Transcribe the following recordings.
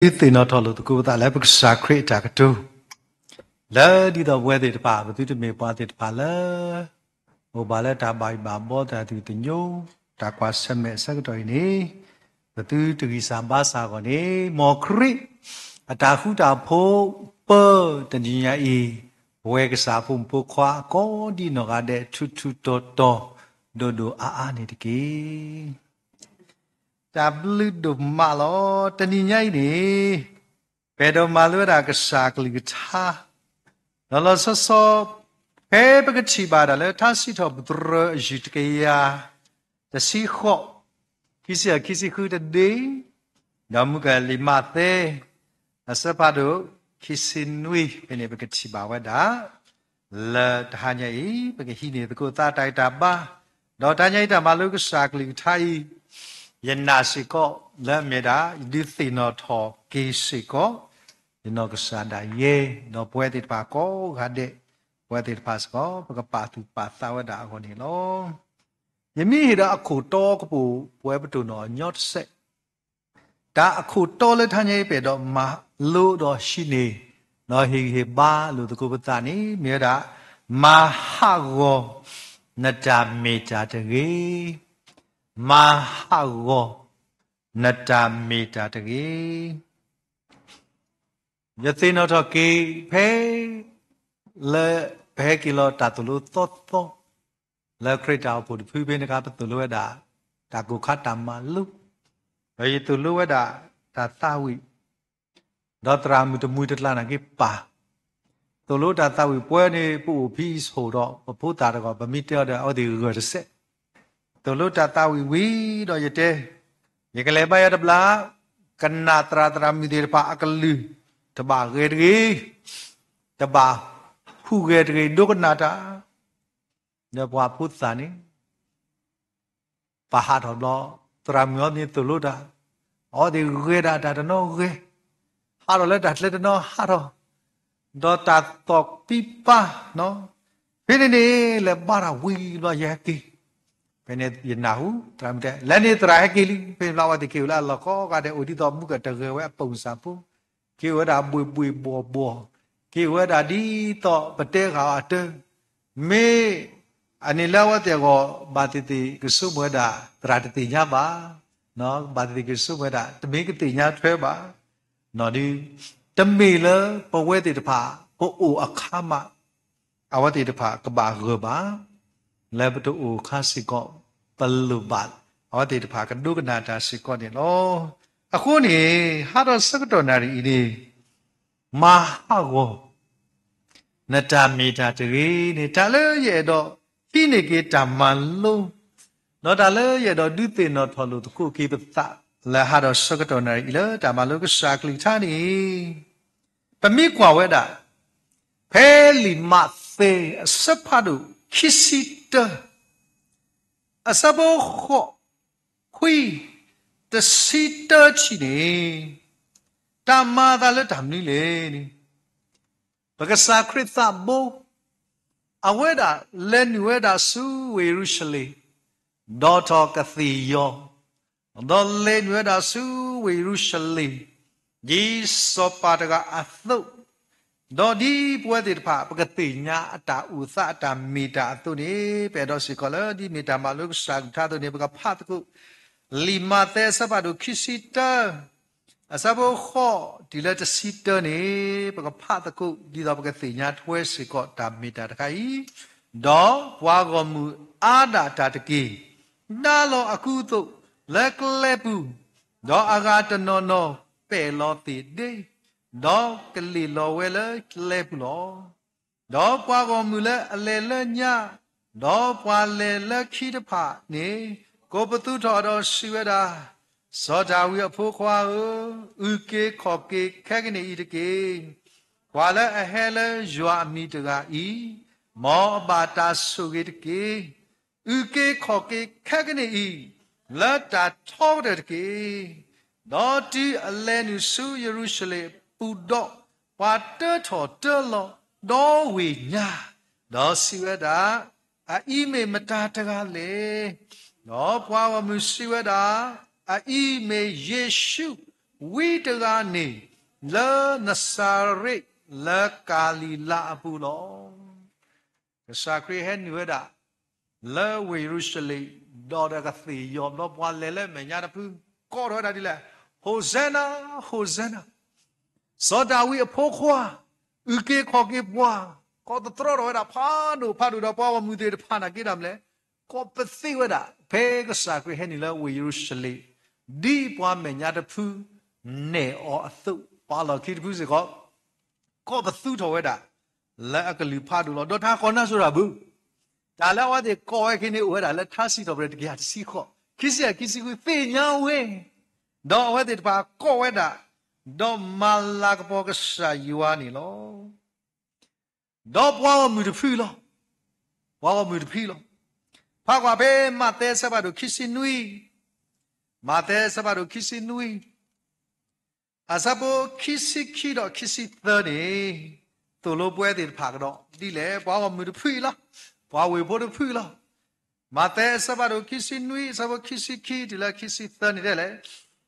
ဒုးသ့ၣ်နီၣ်ထီၣ်လိာ်သကိးပသးလၢပကစၢ်ခရံာ်အတၢ်ကတိၤ, လၢဒ်သိးပဝဲသ့ၣ်တဖၣ် ပသုတမ့ၢ်ပှၤသ့ၣ်တဖၣ်လၢ အိၣ်ဘၣ်လၢတၢ်ဘၣ်ယိၣ်ဘၣ်ဘီတၢ်ဒုၣ်သညိ တၢ်ကွၢ်ဆၢၣ်မဲာ်အဆၢကတီၢ်အံၤန့ၣ်, ပသုတဂံၢ်စၢ်ဘါစၢ်အဂီၢ်န့ၣ်, မ်ခရံာ်အတၢ်ဃူတၢ်ဖိး ပၢတနံၤညါအံၤ, ပဝဲကစၢ်အဖိမုၣ်ဖိခွါအကိးဒံနီၢ်ဂၤဒဲး ထူးထူးတီၤတီၤ ဒိၣ်ဒိၣ်အါအါန့ၣ်တက့ၢ်. တၢ်ဘျုးဒိၣ်မးလီၤ. တနံၤညါအံၤန့ၣ် ပအဲၣ်ဒိးမၤလိဝဲဒၣ်ကစၢ်အကလုၢ်ကထါ, ဒီးလီၤဆီဆီ ဖဲပကထံၣ်ဘၣ်ဒၣ်လၢ ထါစံးထီၣ်ပတြၢၤအယုၢ်တကယၤ တဆံဃိး, ခံဆံယဲၢ် ခံဆံဃုတဒ့, ဒီးမုၢ်ကလံၤမးသဲ အဆၢဖးဒိၣ် ခံဆံနွံ ဖဲန့ၣ် ပကထံၣ်ဘၣ်ဝဲဒၣ် လၢတဟါညါအံၤ ပကဟံးန့ၢ်သကိးသးတၢ်ဂံၢ်တၢ်ဘါ, ဒီးတဟါညါအံၤတၢ်မၤလိကစၢ်အကလုၢ်ကထါအံၤ, ယနာ်စ့ၢ်ကီးလၢအမ့ၢ်ဒၣ် ယဒုးသ့ၣ်နီၣ်ထီၣ်က့ၤစ့ၢ်ကီး ယနီၢ်ကစၢ်ဒၣ်ယဲ, ဒီးပဝဲသ့ၣ်တဖၣ်ကိးဂၤဒဲး, ပဝဲသ့ၣ်တဖၣ်စ့ၢ်ကီး ပကပာ်သူၣ်ပာ်သးဝဲဒၣ်အဂီၢ်န့ၣ်လီၤ. ယမ့ၢ်ဟ့ၣ်ဒီးအခိၣ်တီကပိာ် ပဝဲပတိၢ်နီၣ်ညီတစဲး, တၢ်အခိၣ်တီလၢတဟါညါအံၤ ပအဲၣ်ဒိးမၤလိဒီးဟံးန့ၢ်, ဒီးဟ့ၣ်ဂံၢ်ဟ့ၣ်ဘါလိာ်သကိးပသးန့ၣ် မ့ၢ်ဝဲဒၣ် မၤဟးဂီၤနတၢ်မ့ၢ်တၢ်တဂ့ၤ, မၤဟးဂီၤနတၢ်မ့ၢ်တၢ်တဂ့ၤ. ယသ့ၣ်နီၣ်ထီၣ်က့ၤဖဲ လၢပဟဲက့ၤလီၤတၢ်သိၣ်လိသီသီ လၢခရံာ်တၢ်အိၣ်ဖှိၣ်တဖုဖဲန့ၣ်အခါ ပသိၣ်လိဝဲဒၣ် တၢ်ကိၢ်ခါတၢ်မၤလိ, ဒီးယသိၣ်လိဝဲဒၣ်တၢ်သးဝံၣ်, ဒီးသရၣ်မုၣ်တမှံၤတကျါနာ်က့ၤပၢ် သိၣ်လိတၢ်သးဝံၣ်ပှဲၤန့ၣ် ပအိၣ်ဖံးအိၣ်ဆိးဒီး ပဖိသၣ်တဂၤ ပမ့ၢ်တဲအီၤဒီး အဝဲသ့ၣ်ဂၢၢ်တစဲး, သိၣ်လိတၢ်သးဝံၣ်ဝံၤဒီးယတဲ, ယကလဲၤဘါယွၤတဘျီ, ကနၣ်သရၣ်သရၣ်မုၣ်သ့ၣ်တဖၣ်အကလုၢ်, တဘၣ်ဂဲၤတဂ့ၤ, တဘၣ်ဟူးဂဲၤတဂ့ၤ ဒိကနၣ်တၢ်, ဒီးပှၤဖိသၣ်န့ၣ် ပာ်ဟးထီၣ်ဘျီ, သရၣ်မုၣ်အီၤန့ၣ်သိၣ်လိတၢ်, အဝဲသ့ၣ်ဂဲၤဒၣ်တၢ်တနီၤဂဲၤ, ဟးထီၣ်လၢတၢ်ကျဲတနီၤဟးထီၣ်, ဒီးတၢ်သီၣ်ပံပာ်, ဖဲန့ၣ်န့ၣ် လဲၤဘါထီၣ်ဝံၤဘျီယဟဲက့ၤ, ဖဲန့ၣ်ယနၢ်ဟူ သရၣ်မုၣ်တဲ လဲၤန့ၣ်သရၣ်ဟဲက့ၤလံ, ဖဲန့ၣ်ဘျီအဝဲသ့ၣ်က့ၤဝဲလၢအလီၢ်ကိးဂၤဒဲး အိၣ်ဒ်သိးမုၢ်ကတဂဲၤဝဲအပိာ်စၢ်ဖိ က့ၤဝဲဒၣ်ဘှ့ၣ်ဘှ့ၣ်ဘှီၣ်ဘှီၣ်, က့ၤဝဲဒၣ်ဒ်သိးပတဲဃာ်အီၤအတၢ်, မ့ၢ်အန့ၣ်လၢအဝဲသ့ၣ်အဂီၢ် ဘၣ်သ့ၣ်သ့ၣ်ကဆိကမိၣ်ဝဲဒၣ် သရၣ်တသ့ၣ်ညါဘၣ်, ဘၣ်သ့ၣ်သ့ၣ်ကဆိကမိၣ်ဝဲဒၣ် တမ့ၢ်ကသ့ၣ်ညါထွဲဘၣ်, ဒီး တမ့ၢ်လၢပဝဲသ့ၣ်တဖၣ် ပအိၣ်အခါမး အဝဲသ့ၣ်တဖၣ်ကဘၣ်ဂၢၢ်ဘၣ်, လၢပတအိၣ်အခါစ့ၢ်ကီး ပလိၣ်ဘၣ် အဝဲသ့ၣ်တဖၣ်ကဒိကနၣ်တၢ်စ့ၢ်ကီးန့ၣ်လီၤ. အဃိန့ၣ် ဟးထီၣ်ဆၢကတီၢ်နၣ်ရံၣ်အံၤန့ၣ် မၤဟးဂီၤ နတၢ်မ့ၢ်တၢ်တဂ့ၤန့ၣ် တၢ်လၢယအဲၣ်ဒိးဟံးန့ၢ်က့ၤတၢ်မၤလိ ဒီးတၢ်လၢယအဲၣ်ဒိးဒုးသ့ၣ်နီၣ်ထီၣ်လိာ်သကိးက့ၤပသး လၢဟးထီၣ်ဆၢကတီၢ်နၣ်ရံၣ်အံၤလၢတၢ်မၤလိကစၢ်အကလုၢ်ကထါန့ၣ် ပမ့ၢ်ကွၢ်ဝဲဒၣ် ဖဲလံာ်မးသဲအဆၢဖးဒိၣ်ခံဆံတၢ အဆၢဖိဃိး ခွံ တဆံတၢထံၣ်န့ၣ် တၢ်မၤအသးလၢတၢ်မနုၤလဲၣ်န့ၣ် ပကစၢ်ခရံာ်သးဘိ အဝဲဒၣ်လဲၤနုာ်ဝဲဒၣ်ဆူဝ့ၢ်ယရူၤၡလ့ၣ် ဒီးထီၣ်ကသ့ၣ်ယီၤ ဒီးလဲၤနုာ်ဝဲဒၣ်ဆူဝ့ၢ်ယရူၤၡလ့ၣ် ဒ်စီၤပၤတဂၤအသိး ဒီးဒ်ပဝဲသ့ၣ်တဖၣ် ပကသ့ၣ်ညါအတၢ်အိၣ်သးအတၢ်မ့ၢ်တၢ်အသိးန့ၣ် ပအဲၣ်ဒိးစ့ၢ်ကီးလၢဒ်မ့ၢ်တၢ်မၤလိကစၢ်ကလုၢ်ကထါအသိးန့ၣ် ပကဖးသကိး လံာ်မးသဲအဆၢဖးဒိၣ်ခံဆံတၢ အဆၢဖိဃိးတုၤလၢတဆံတၢန့ၣ် ပကဖးသကိး ဒ်သိးပကသ့ၣ်ညါထွဲစ့ၢ်ကီးတၢ်မ့ၢ်တၢ်တခါအံၤ, ဒီးပှၤဂီၢ်မုၢ်အါဒၣ်တၢ်တက့ၢ်, ဒါလီၤအကူအသိးလၢကျဲပူၤ, ဒီးအဂၤတနီၤနီၤပဲာ်လီၤသ့ၣ်ဒ့, ဒီးကလ့ၣ်လီၤဝဲလၢကျဲပူၤလီၤ. ဒီးပှၤဂီၢ်မုၢ်လၢအလဲၤလၢညါ, ဒီးပှၤလဲၤလၢခံတဖၣ်န့ၣ် ကိးပသူထီၣ်ဒီးစံးဝဲဒၣ်, စီၤဒၤဝံးအဖိခွါဧၢ, အုၣ်က့ၤခီၣ်က့ၤခဲကနံၣ်အံၤတက့ၢ်. ပှၤလၢအဟဲလၢယွၤအမံၤတဂၤအံၤ, မ်အဘၣ်တၢ်ဆိၣ်ဂ့ၤတက့ၢ်. အုၣ်က့ၤခီၣ်က့ၤခဲကနံၣ်အံၤ လၢတၢ်ထီကတၢၢ်တက့ၢ်. ဒီးတုၤအလဲၤနုာ်ဆူယရူၤၡလ့ၣ်အပူၤဒီး, ပှၤတၢထီၣ်တၢလီၤဒီးဝ့ၢ်ညါ, ဒီးစံးဝဲဒၣ်, အအံၤမ့ၢ်မတၤတဂၤလဲၣ်. ဒီးပှၤဂီၢ်မုၢ်စံးဝဲဒၣ်, အအံၤမ့ၢ်ယ့ၣ်ၡူး, ဝံတဂၤန့ၣ် လၢနစၤရ့း လၢကၤလံၤလါအပူၤလီၤ. ကစၢ်ခရံာ်ဟဲနုာ်ဝဲဒၣ် လၢဝ့ၢ်ယရူၤၡလ့ၣ်, ဒီးဒီးကသ့ၣ်ယီၤဘျီ ပှၤလဲၤလၢမဲာ်ညါတဖု ကိးထီၣ်ဝဲဒၣ်ဒ်လဲၣ်, ဟိၣ်စဲနၤ, ဟိၣ်စဲနၤ, စီၤဒၤဝံးအဖိခွါ, အုၣ်က့ၤခီၣ်က့ၤပှၤ, ကိးသတြီထီၣ်ဝဲဒၣ်ဖးဒိၣ်ဖးဒိၣ်ဒီး ပှၤဂီၢ်မုၢ်သ့ၣ်တဖၣ်နာ်က့ဒၣ်မလဲၣ်, ကိးပသ့ဝဲဒၣ် ဖဲကစၢ်ခရံာ်ဟဲနုာ်လၢဝ့ၢ်ယရူၤၡလ့ၣ်, ဒ်ပှၤမဲာ်ညါတဖု နဲၣ်အီၤအသိး ပှၤလီၢ်ခံတဖုစ့ၢ်ကီး ကိးပသူထီၣ်ဝဲဒၣ် လၢအကလုၢ်ဖးဒိၣ်လီၤ. ဒီးတၢ်ကိးနၢ်စိၤတၢ်ဘု, တၢ်လၢအဝဲသ့ၣ်ကိးဝဲခဲအံၤန့ၣ် အိၣ်ဝဲဒၣ်လၢထါစံးထီၣ်ပတြၢၤတကယၤတဆံဃိး, ခံဆံယဲၢ် ခံဆံဃု သ့ၣ်ညါဝဲ, ဒီးအဝဲသ့ၣ်တဖၣ်ကိးဝဲဒၣ်, ဒီးမၤလၤကပီၤကစၢ်ယွၤန့ၣ်လီၤ. ဒီးပှၤဂီၢ်မုၢ်တဖုလီၤ. ပှၤဂီၢ်မုၢ်တဖုလီၤ. ဖးကွၢ်ဖဲမးသဲအဆၢဖးဒိၣ်ခံဆံနွံ, မးသဲအဆၢဖးဒိၣ်ခံဆံနွံ အဆၢဖိခံဆံခံဒီးခံဆံသၢန့ၣ်, သိၣ်လိပဝဲသ့ၣ်တဖၣ်ကဒီးဒ်လဲၣ်, ပှၤဂီၢ်မုၢ်တဖုအံၤလီၤ. ပှၤဝ့ၢ်ဖိတဖုလီၤ. မးသဲအဆၢဖးဒိၣ်ခံဆံနွံ အဆၢဖိခံဆံခံတုၤလၢခံဆံသၢန့ၣ်ဒ်လဲၣ်,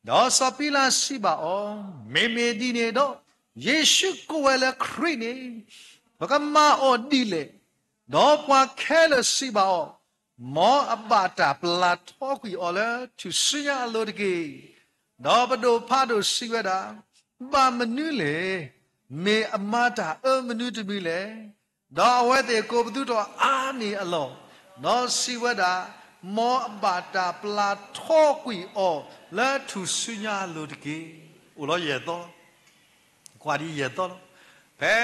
ဒီးစီၤပံလးစံးဘၣ်အီၤ, မ့မ့ၢ်ဒ်န့ၣ်ဒီး, ယ့ၣ်ၡူးကိးဝဲလၢခရံာ်န့ၣ်, ပကမၤအီၤဒ်လဲၣ်. ဒီးပှၤခဲလၢာ်စံးဘၣ်အီၤ, မ်အဘၣ်တၢ်ပျၤထီကွံာ်အီၤလၢထူၣ်စုညါအလိၤတက့ၢ်. ဒီးပဒိၣ်ဖးဒိၣ်စံးဝဲဒၣ်, ဘၣ်မနုၤလဲၣ်. မ့ၢ်အမၤတၢ်အၢမနုၤတမံၤလဲၣ်. ဒီးအဝဲသ့ၣ်ကိးပသူထီၣ်အါန့ၢ်အလီၢ်, ဒီးစံးဝဲဒၣ်, မ်အဘၣ်တၢ်ပျၤထီကွံာ်အီၤလၢထူၣ်စုညါအလိၤတက့ၢ်. အိၣ်လီၤယဲၢ်သီ ကွၢ်ဒ်ယဲၢ်သီလီၤ. ဖဲ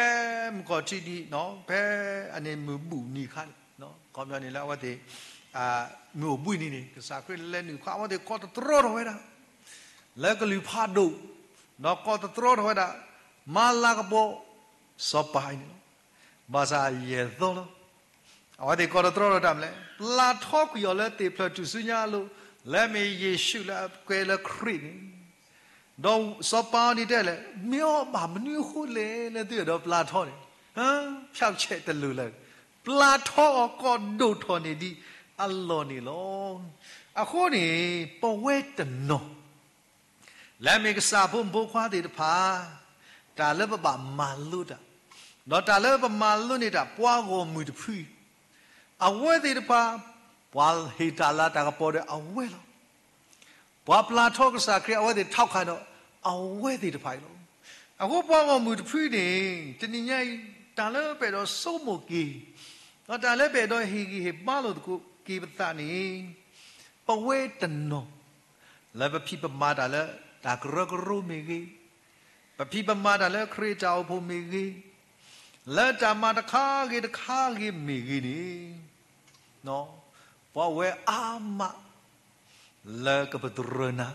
မုၢ်ခီၣ်ထံးဒံး, ဖဲအန့ၣ်မုၢ်ဘူၣ်နံၤအခါန့ၣ်, ခီပညီန့ၣ်လၢအဝဲသ့ၣ် မုၢ်အိၣ်ဘှံးနံၤန့ၣ် ကစၢ်ခရံာ်လဲၤနုာ်အခါ အဝဲသ့ၣ်ကိးသတြီထီၣ်ဝဲဒၣ် လၢကလုၢ်ဖးဒိၣ်, ဒီးကိးသတြီထီၣ်ဝဲဒၣ် မၤလၤကပီၤ စီၤပၤအံၤန့ၣ်လီၤ. ဘၣ်ဆၣ်ယဲၢ်သီလီၤ. အဝဲသ့ၣ်ကိးသတြီထီၣ်တၢ်မနုၤလဲၣ်, ပျၤထီကွံာ်အီၤလၢသ့ၣ်ဖျၢၣ်ထူၣ်စုညါအလိၤ, လၢမ့ၢ်ယ့ၣ်ၡူးလၢအကွဲးလၢခရံာ်န့ၣ် ဒီးစီၤပၤအံၤန့ၣ်တဲလဲၣ်, မ့ၢ်အီၤဘၣ်မနုၤအဃိလဲၣ် လၢသုအဲၣ်ဒိးပျၤထီန့ၣ်, ဖျောက်ချက်တလိၤလၢၤ, ပျၤထီအီၤကိးဒိၣ်ထီၣ်န့ၢ်ဒံးအလီၢ်န့ၣ်လီၤ. အဃိန့ၣ် ပဝဲတနီၤ လၢအမ့ၢ်ကစၢ်ဖိမုၣ်ဖိခွါသ့ၣ်တဖၣ်, တၢ်လၢပဘၣ်မၤလိတၢ်, ဒီးတၢ်လၢပမၤလိန့ၢ်တၢ် ပှၤဂီၢ်မုၢ်တဖုအံၤ, အဝဲသ့ၣ်တဖၣ် ပှၤဟ့ၣ်တၢ်လၤတၢ်ကပီၤဒီးအဝဲလီၤ. ပှၤပျၤထီကစၢ်ခရံာ် အဝဲသ့ၣ်ထီၣ်ခါဒီး အဝဲသ့ၣ်တဖၣ်အံၤလီၤ. အဃိပှၤဂီၢ်မုၢ်တဖုန့ၣ် တနံၤညါအံၤ တၢ်လၢပအဲၣ်ဒိးဆိကမိၣ်က့ၤ, ဒီးတၢ်လၢပအဲၣ်ဒိးဟ့ၣ်ဂံၢ်ဟ့ၣ်ဘါလိာ်သကိးက့ၤပသးန့ၣ်, ပဝဲတနီၤ လၢပဖံးပမၤတၢ်လၢ တၢ်ကရၢကရိမ့ၢ်ဂ့ၤ, ပဖံးပမၤတၢ်လၢခရံာ်တၢ်အိၣ်ဖှိၣ်မ့ၢ်ဂ့ၤ, လၢတၢ်မၤတခါဂ့ၤတခါဂ့ၤမ့ၢ်ဂ့ၤန့ၣ်, ပဝဲအါမး လၢကပတြၢၤနၤ,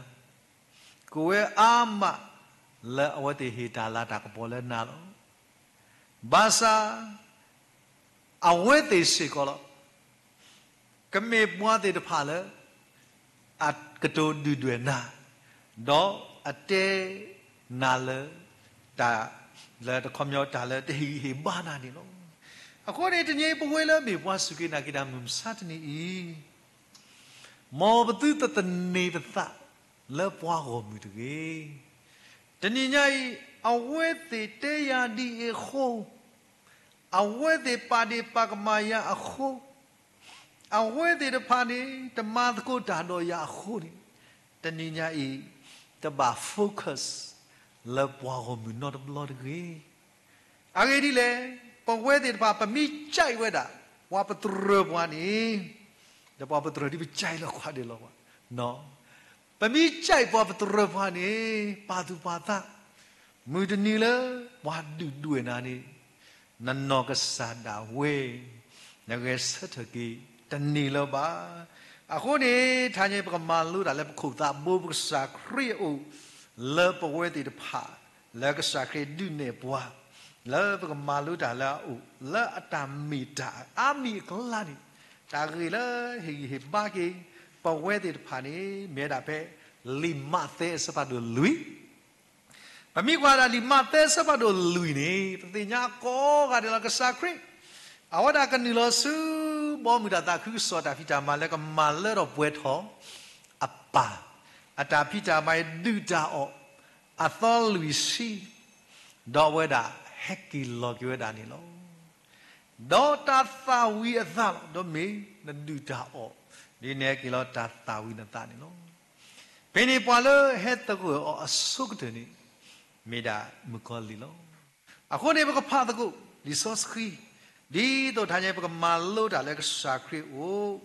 ကဝဲအါမး လၢအဝဲသ့ၣ်ဟ့ၣ်တၢ်လၤတၢ်ကပီၤလၢနၤလီၤ. ဘၣ်ဆၣ် အဝဲသ့ၣ်စ့ၢ်ကီးလီၤ ကမ့ၢ်ပှၤသ့ၣ်တဖၣ်လၢ အကတိၤဒုၣ်ဒွဲၣ်နၤ, ဒီးအတဲနၤလၢ တၢ်လၢတခီပညီ တၢ်လၢတဟ့ၣ်ဂံၢ်ဟ့ၣ်ဘါနၤန့ၣ်လီၤ. အဃိန့ၣ် တနံၤအံၤ ပဝဲလၢမ့ၢ်ပှၤစူၢ်က့ၤနာ်က့ၤတၢ်မုၢ်မဆါတနံၤအံၤ, မ်ပသုတသန့ၤပသးလၢပှၤဂီၢ်မုၢ်တဂ့ၤ. တနံၤညါအံၤ အဝဲသ့ၣ်တဲယၤဒ်အံၤအဃိ, အဝဲသ့ၣ်ပာ်ဒ့ၣ်ပာ်ကမၣ်ယၤအဃိ, အဝဲသ့ၣ်တဖၣ်န့ၣ် တမၤသကိးတၢ်ဒီးယၤအဃိန့ၣ်, တနံၤညါအံၤ တဘၣ် focus လၢပှၤဂီၢ်မုၢ်နီတဘျီတဂ့ၤ. အဂ့ၢ်ဒ်လဲၣ်, ပဝဲသ့ၣ်တဖၣ် ပမ့ၢ်ကဲဝဲဒၣ် ပှၤပတြၢၤပှၤန့ၣ်, ဒီးပှၤပတြၢၤဒ်ပကဲလီၤကွၢ်ဒဲးလီၤဘၣ်. ပမ့ၢ်ကဲပှၤပတြၢၤပှၤန့ၣ် ပာ်သူၣ်ပာ်သး, မုၢ်တနံၤလၢပှၤဒုၣ်ဒွဲၣ်နၤန့ၣ် နနီၢ်ကစၢ်ဒၣ်ဝဲ နဂဲၤဆၢထၢၣ်က့ၤတန့ၢ်လၢၤဘၣ်. အဃိန့ၣ် ထါညါ ပကမၤလိတၢ်လၢပခိၣ်ပသးဘိ ပကစၢ်ခရံာ်အအိၣ် လၢပဝဲသ့ၣ်တဖၣ် လၢကစၢ်ခရံာ်ဒုးနဲၣ်ပှၤ လၢပကမၤလိတၢ်လၢအအိၣ် လၢအတၢ်မ့ၢ်တၢ်အါမံၤအကျါန့ၣ်, တၢ်ဂ့ၢ်လၢဟ့ၣ်ဂံၢ်ဟ့ၣ်ဘါက့ၤ ပဝဲသ့ၣ်တဖၣ်န့ၣ် မ့ၢ်ဝဲဒၣ်ဖဲ လံာ်မးသဲအဆၢဖးဒိၣ်လွံၢ် ပမ့ၢ်ကွၢ်ဒၣ်လံာ်မးသဲအဆၢဖးဒိၣ်လွံၢ်န့ၣ် ပသ့ၣ်ညါကိးဂၤဒဲးလီၤ ကစၢ်ခရံာ် အဝဲဒၣ်ကနုာ်လီၤဆူ ဘီမုၢ်တၢ်သးခုကစီၣ် တၢ်ဖံးတၢ်မၤလၢကမၤလၢထီၣ်ပှဲၤထီၣ်အပၢ်, အတၢ်ဖံးတၢ်မၤအံၤဒုၣ်တၢ်အီၣ်, အသီလွံၢ်ဆံ, ဒီးအဝဲဒၣ်ဟဲက့ၤလီၤက့ၤဝဲဒၣ်န့ၣ်လီၤ. ဒီးတၢ်သၣ်ဝံၤအသးလီၤ, ဒီးမ့ၢ်နဒုၣ်တၢ်အီၣ်, ဒ်နဟဲက့ၤလီၤတၢ်သၣ်ဝံၤနသးန့ၣ်လီၤ. ဖဲန့ၣ်ပှၤလၢဟဲသဂၢၢ်အီၤအဆိကတၢၢ်န့ၣ် မ့ၢ်ဒၣ်မုၣ်ကီၤလံၢ်လီၤ. အဃိန့ၣ် ပကဖးသကိး လံာ်စီဆှံ, ဒ်သိးတဟါညါ ပကမၤလိတၢ်လၢကစၢ်ခရံာ်အအိၣ်,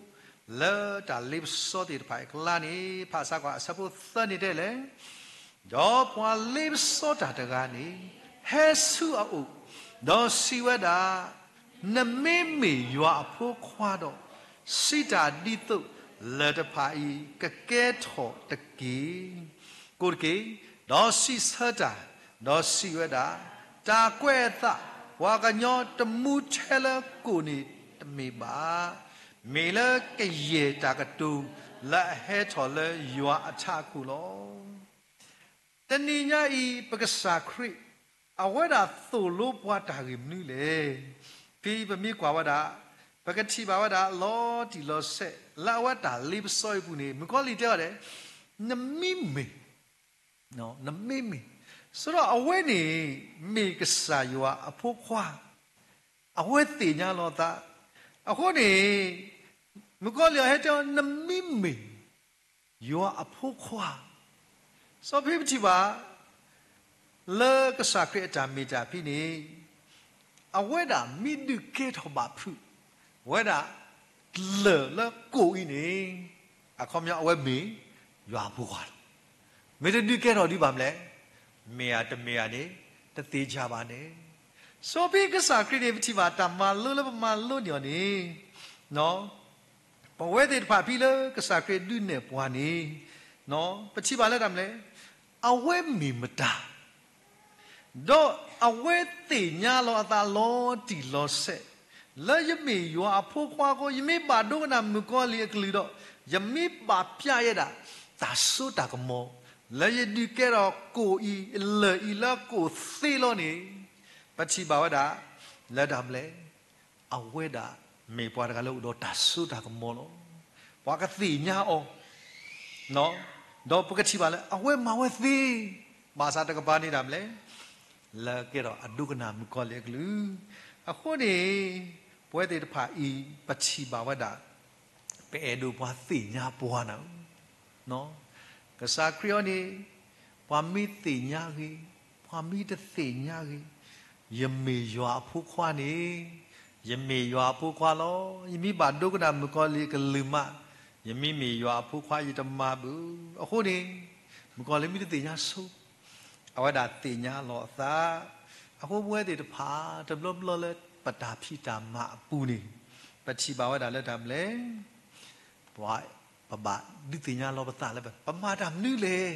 လၢတၢ်လ့ပစီသ့ၣ်တဖၣ်အကျါန့ၣ် ဖးစးကွၢ်အဆၢဖိသၢန့ၣ်တဲလဲၣ်, ဒီးပှၤလ့ပစီတၢ်တဂၤန့ၣ် ဟဲဆူအအိၣ်, ဒီးစံးဝဲဒၣ်, နမ့မ့ၢ်ယွၤအဖိခွါဒီး, စံးတၢ်ဒ်သိးလၢၢ်တဖၣ်အံၤ ကကဲထီၣ်တက့ၢ်, ကိးတက့ၢ်. ဒီးစံးဆၢတၢ်, ဒီးစံးဝဲဒၣ်, တၢ်ကွဲးအသး, ပှၤကညီတမူထဲလၢကိၣ်န့ၣ်တမ့ၢ်ဘၣ်, မ့ၢ်လၢကယဲၢ်တၢ်ကတိၤလၢအဟဲထီၣ်လၢယွၤအထးခိၣ်လီၤ. တနံၤညါအံၤ ပကစၢ်ခရံာ် အဝဲဒၣ်သိၣ်လိပှၤတၢ်ဂ့ၢ်မနုၤလဲၣ်. ဖဲပမ့ၢ်ကွၢ်ဝဲဒၣ်, ပကထံၣ်ဘၣ်ဝဲဒၣ်လီၤတံၢ်လီၤဆဲး လၢအဝဲတၢ်လ့ပစီအံၤပူၤန့ၣ် မုၣ်ကီၤလံၢ်တဲအီၤဒဲး, နမ့မ့ၢ်, နမ့မ့ၢ်, ဆိုတော့အဝဲန့ၣ် မ့ၢ်ကစၢ်ယွၤအဖိခွါ, အဝဲသ့ၣ်ညါလီၤအသး, အဃိန့ၣ် မုၣ်ကီၤလံၢ်အဟဲတဲအီၤ နမ့မ့ၢ် ယွၤအဖိခွါ, စီၤဖံပထံၣ်ဘၣ် လၢကစၢ်ခရံာ်အတၢ်မ့ၢ်တၢ်ဖံးန့ၣ်, အဝဲဒၣ်မ့ၢ်ဒုးကဲထီၣ်ဘၣ်ဖုး, ဝဲဒၣ်လၢၢ်လၢကိၣ်အံၤန့ၣ်, အခီပညီအဝဲမ့ၢ်ယွၤအဖိခွါလီၤ. မ့ၢ်တဒုးကဲထီၣ်ဒံးဘၣ်မလဲၣ်, မ့ၢ်ဧါတမ့ၢ်ဧါန့ၣ် တသ့ၣ်ညါဘၣ်န့ၣ်, စီၤဖံကစၢ်ခရံာ်န့ၣ် ပထံၣ်ဘၣ်တၢ်မၤလိလၢပမၤလိန့ၢ်အီၤန့ၣ် ပဝဲသ့ၣ်တဖၣ်ဖဲလၢကစၢ်ခရံာ်ဒုးနဲၣ်ပှၤန့ၣ်, ပထံၣ်ဘၣ်လၢတၢ်မနုၤလဲၣ်, အဝဲမ့ၢ်မတၤ, ဒီးအဝဲသ့ၣ်ညါလီၤအသးလီၤတံၢ်လီၤဆဲး, လၢယမ့ၢ်ယွၤအဖိခွါအဃိ ယမ့ၢ်ဘၣ်ဒိကနၣ်မုၣ်ကီၤလံၢ်အကလုၢ်ဒီး ယမ့ၢ်ဘၣ်ပျၢ်ယဲဒၣ် တၢ်စိတၢ်ကမီၤ, လၢယဒုးကဲထီၣ်ကိၣ်အံၤ လၢၢ်အံၤလၢကိၣ်သ့လီၤန့ၣ်, ပထံၣ်ဘၣ်ဝဲဒၣ် လၢတၢ်မနုၤလဲၣ်, အဝဲဒၣ်မ့ၢ်ပှၤတဂၤလၢအိၣ်ဒီးတၢ်စိတၢ်ကမီၤလီၤ. ပှၤကသ့ၣ်ညါအီၤ, ဒီးပကထံၣ်ဘၣ်လၢအဝဲမၤဝဲသ့, ဘၣ်ဆၣ်တကပၤန့ၣ်တၢ်မနုၤလဲၣ်, လၢကဲထီၣ်အဒိကနၣ်မုၣ်ကီၤလံၢ်အကလုၢ်, အဃိန့ၣ် ပဝဲသ့ၣ်တဖၣ်အံၤ ပထံၣ်ဘၣ်ဝဲဒၣ် ပအဲၣ်ဒိးပှၤသ့ၣ်ညါပှၤနၤဧၢ, ကစၢ်ခရံာ်အံၤန့ၣ် ပှၤမ့ၢ်သ့ၣ်ညါဂ့ၤ, ပှၤမ့ၢ်တသ့ၣ်ညါဂ့ၤ, ယမ့ၢ်ယွၤအဖိခွါန့ၣ်, ယမ့ၢ်ယွၤအဖိခွါလီၤ. ယမ့ၢ်ဘၣ်ဒိကနၣ်မုၣ်ကီၤလံၢ်အကလုၢ်မး, ယမ့ၢ်မ့ၢ်ယွၤအဖိခွါ ယတမၤဘၣ်. အဃိန့ၣ် မုၣ်ကီၤလံၢ်မ့ၢ်တသ့ၣ်ညါဆိ, အဝဲဒၣ်သ့ၣ်ညါလီၤအသး. အဃိပဝဲသ့ၣ်တဖၣ် တဘျီဘျီလၢပတၢ်ဖံးတၢ်မၤအပူၤန့ၣ်, ပထံၣ်ဘၣ်ဝဲဒၣ်လၢတၢ်မနုၤလဲၣ်, ပှၤ ပဘၣ်ဒုးသ့ၣ်ညါလီၤပသးလၢ ပမၤတၢ်မနုၤလဲၣ်,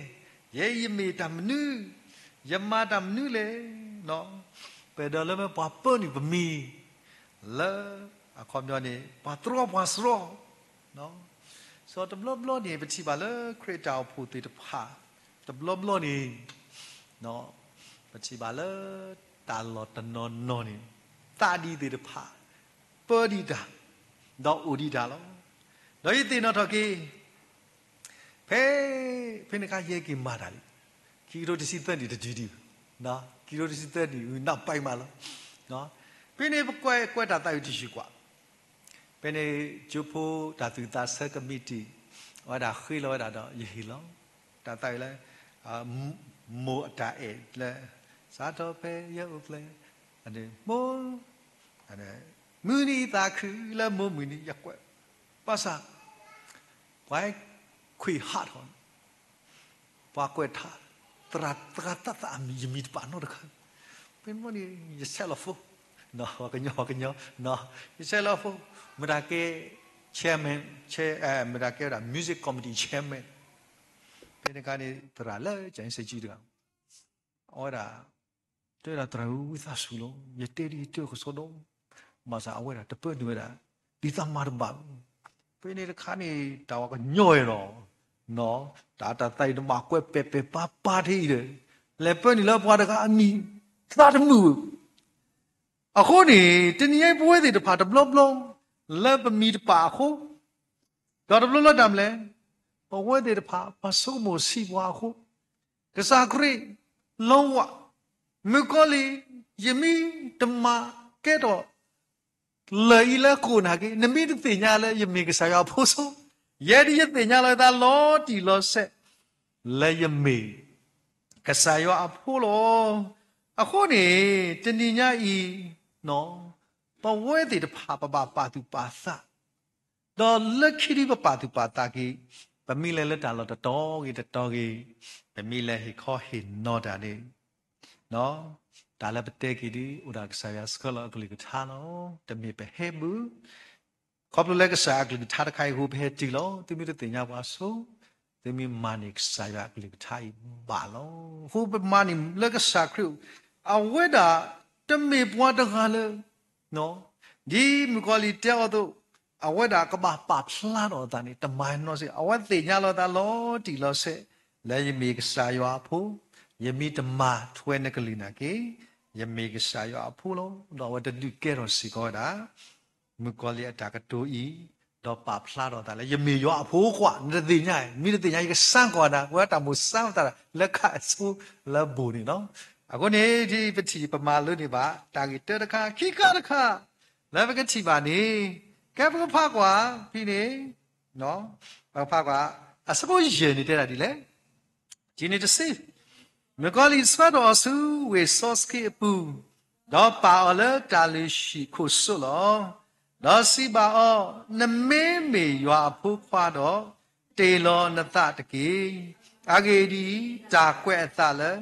ယဲယမ့ၢ်တၢ်မနုၤ, ယမၤတၢ်မနုၤလဲၣ်, ပအဲၣ်ဒိးလၢပှၤပၢနုာ်ပမံၤ, လၢအခီပညီန့ၣ် ပှၤတြီပှၤစြီ စီၤတဘျီဘျီန့ၣ် ပထံၣ်ဘၣ်လၢခရံာ်တၢ်အိၣ်ဖှိၣ်သ့ၣ်တဖၣ် တဘျီဘျီန့ၣ် ပထံၣ်ဘၣ်လၢတၢ်လီၢ်တနီၤနီၤန့ၣ် သးဒ်သ့ၣ်တဖၣ် ပၢဒံးတၢ် ဒီးအိၣ်ဒံးတၢ်လီၤ. ဒီးယသ့ၣ်နီၣ်ထီၣ်က့ၤ ဖဲ ဖဲန့ၣ်အခါယဲက့ၤမၤတၢ်လံ, ခံကထိတဆံသၢနံၣ်တတုၤဒံးဘၣ်, ခံကထိတဆံသၢနံၣ် နောက်ပိုင်းမးလီၤ. ဖဲန့ၣ်ပကွဲး ကွဲးတၢ်သးဝံၣ်တဆံးကွၢ်, ဖဲန့ၣ် ကၠိဖိတၢ်သူၣ်သးဆၢကမံးတံာ် အဝဲဒၣ်ဃ့လီၤဝဲဒၣ်ဒီးယဟ့ၣ်လီၤ တၢ်သးဝံၣ်လၢ မိၢ်အတၢ်အဲၣ်လၢ စးထီၣ်ဖဲယအိၣ်ဖျဲၣ် မိၢ် မုၢ်နံၤသးခုလၢမိၢ်မုၢ်နံၤ ယကွဲး ဘၣ်ဆၣ် ပှၤခွံၣ်ဟးထီၣ် ပှၤကွဲးထါ သရၣ်သရၣ်သၣ်သၣ်အမံၤ ယမံၤတပာ်နီတခါ, ဖဲန့ၣ် ယဆဲးလီၤ phone, ပှၤကညီ ပှၤကညီ, ယဆဲးလီၤ phone, မတၤကဲ chairman, မတၤကဲဝဲဒၣ် music committee chairman, ဖဲန့ၣ်အခါန့ၣ် သရၣ်လၢ ကၠီၣ်စ့ကၠံတဂၤ အဝဲဒၣ် တဲဒၣ်သရၣ်ဧၢ ဝံသးစူၤလီၤ, ယတဲဒ်ယတဲကစီဒီ, ဘၣ်ဆၣ်အဝဲဒၣ်တပၢနုာ်ဝဲဒၣ် ဒ်သးမၤတဘၣ်, ဖဲန့ၣ်တခါန့ၣ် တၢ်ဝဲကညီအံၤလီၤ, တၢ်တၢ်သးအံၤတဘၣ်ကွဲးပဲာ်ပဲာ်ပါပါထဲအံၤဒီး လဲၤပၢနုာ်လၢပှၤတဂၤအမံၤ သးတမုာ်ဧိၤ, အဃိန့ၣ် တနံၤအံၤပဝဲသ့ၣ်တဖၣ်တဘျီဘျီ လၢပမံၤတပာ်အဃိ ဒီးတဘျီဘျီတၢ်မနုၤလဲၣ်, ပဝဲသ့ၣ်တဖၣ် ပှၤဆိကမိၣ်ဆံးပှၤအဃိ, ကစၢ်ခရံာ် လီဝး, မုၣ်ကီၤလံၢ်, ယမ့ၢ်တမၤကဲထီၣ် လၢၢ်အံၤလၢကိၣ်နာ်က့ နမ့ၢ်တသ့ၣ်ညါလၢယမ့ၢ်ကစၢ်ယွၤအဖိဆိ, ယဲဒၣ်ယသ့ၣ်ညါလီၤသးလီၤတံၢ်လီၤဆဲး လၢယမ့ၢ်ကစၢ်ယွၤအဖိလီၤ. အဃိန့ၣ် တနံၤညါအံၤ ပဝဲသ့ၣ်တဖၣ်ပဘၣ်ပာ်သူၣ်ပာ်သး ဒီးလၢခံဒုပပာ်သူၣ်ပာ်သးက့ၤ, ပမ့ၢ်လဲၤလၢတၢ်လီၢ်တတီၤဂ့ၤတတီၤဂ့ၤ, ပမ့ၢ်လဲၤဟ့ၣ်ခီဟ့ၣ်နီၤတၢ်န့ၣ်, တၢ်လၢပတဲက့ၤဒ်အိၣ်ဒီးကစၢ်ယွၤဆှၢလီၤအကလုၢ်ကထါလီၤ. တမ့ၢ်ပဟဲဘၣ်, ခီဖျိလၢကစၢ်အကလုၢ်ကထါတခါအံၤအဃိပဟဲတုၤလီၤ. သုမ့ၢ်တသ့ၣ်ညါပှၤဆိ, သုမ့ၢ်မၤန့ၢ်ကစၢ်ယွၤအကလုၢ်ကထါအံၤဘၣ်လီၤ. အဃိပမၤန့ၢ်လၢကစၢ်ခရံာ်, အဝဲဒၣ်တမ့ၢ်ပှၤတဂၤလၢ ဒ်မုၣ်ကီၤလံၢ်တဲအီၤအသိး, အဝဲဒၣ်ကဘၣ်ပာ်ဖျါထီၣ်အသးန့ၣ် တမၤနီတစဲး, အဝဲသ့ၣ်ညါလီၤသးလီၤတံၢ်လီၤဆဲး လၢယမ့ၢ်ကစၢ်ယွၤအဖိ, ယမ့ၢ်တမၤထွဲနကလုၢ်နာ်က့, ယမ့ၢ်ကစၢ်ယွၤအဖိလီၤ. ဒီးအဝဲတဒုးကဲထီၣ်စ့ၢ်ကီးဝဲဒၣ် မုၣ်ကီၤလံၢ်အတၢ်ကတိၤအံၤ, ဒီးပာ်ဖျါထီၣ်အသးလၢ ယမ့ၢ်ယွၤအဖိခွါ, နတသ့ၣ်ညါ, မ့ၢ်တသ့ၣ်ညါ ယကစၢ်ကီးနၤ, ဝဲတၢ်မိၣ်စၢ်သးလၢခါအဆိလၢအဘူးန့ၣ်လီၤ. အဃိန့ၣ် ဒ်ပထံၣ်ပမၤလိန့ၢ်ဘၣ် တၢ်ဂ့ၢ်တၢတခါ, ခံခါတခါ, လၢပကထံၣ်ဘၣ်န့ၣ်, ကဲပကဖးကွၢ်ဖဲန့ၣ်, ပကဖးကွၢ်, အဆၢဖိယဲၢ်န့ၣ်တဲဒၣ်ဒ်လဲၣ်. ထံၣ်န့ၣ်တဆံ, မုၣ်ကီၤလံၢ်ဆှၢထီၣ်အီၤဆူဝ့ၢ်စီဆှံအပူၤ, ဒီးပာ်အီၤလၢတၢ်လုၢ်ဟံၣ်ခိၣ်စိလီၤ. ဒီးစံးဘၣ်အီၤ, နမ့မ့ၢ်ယွၤအဖိခွါဒီး, တ့ၢ်လီၤနသးတက့ၢ်. အဂ့ၢ်ဒ်အံၤ, တၢ်ကွဲးအသးလၢ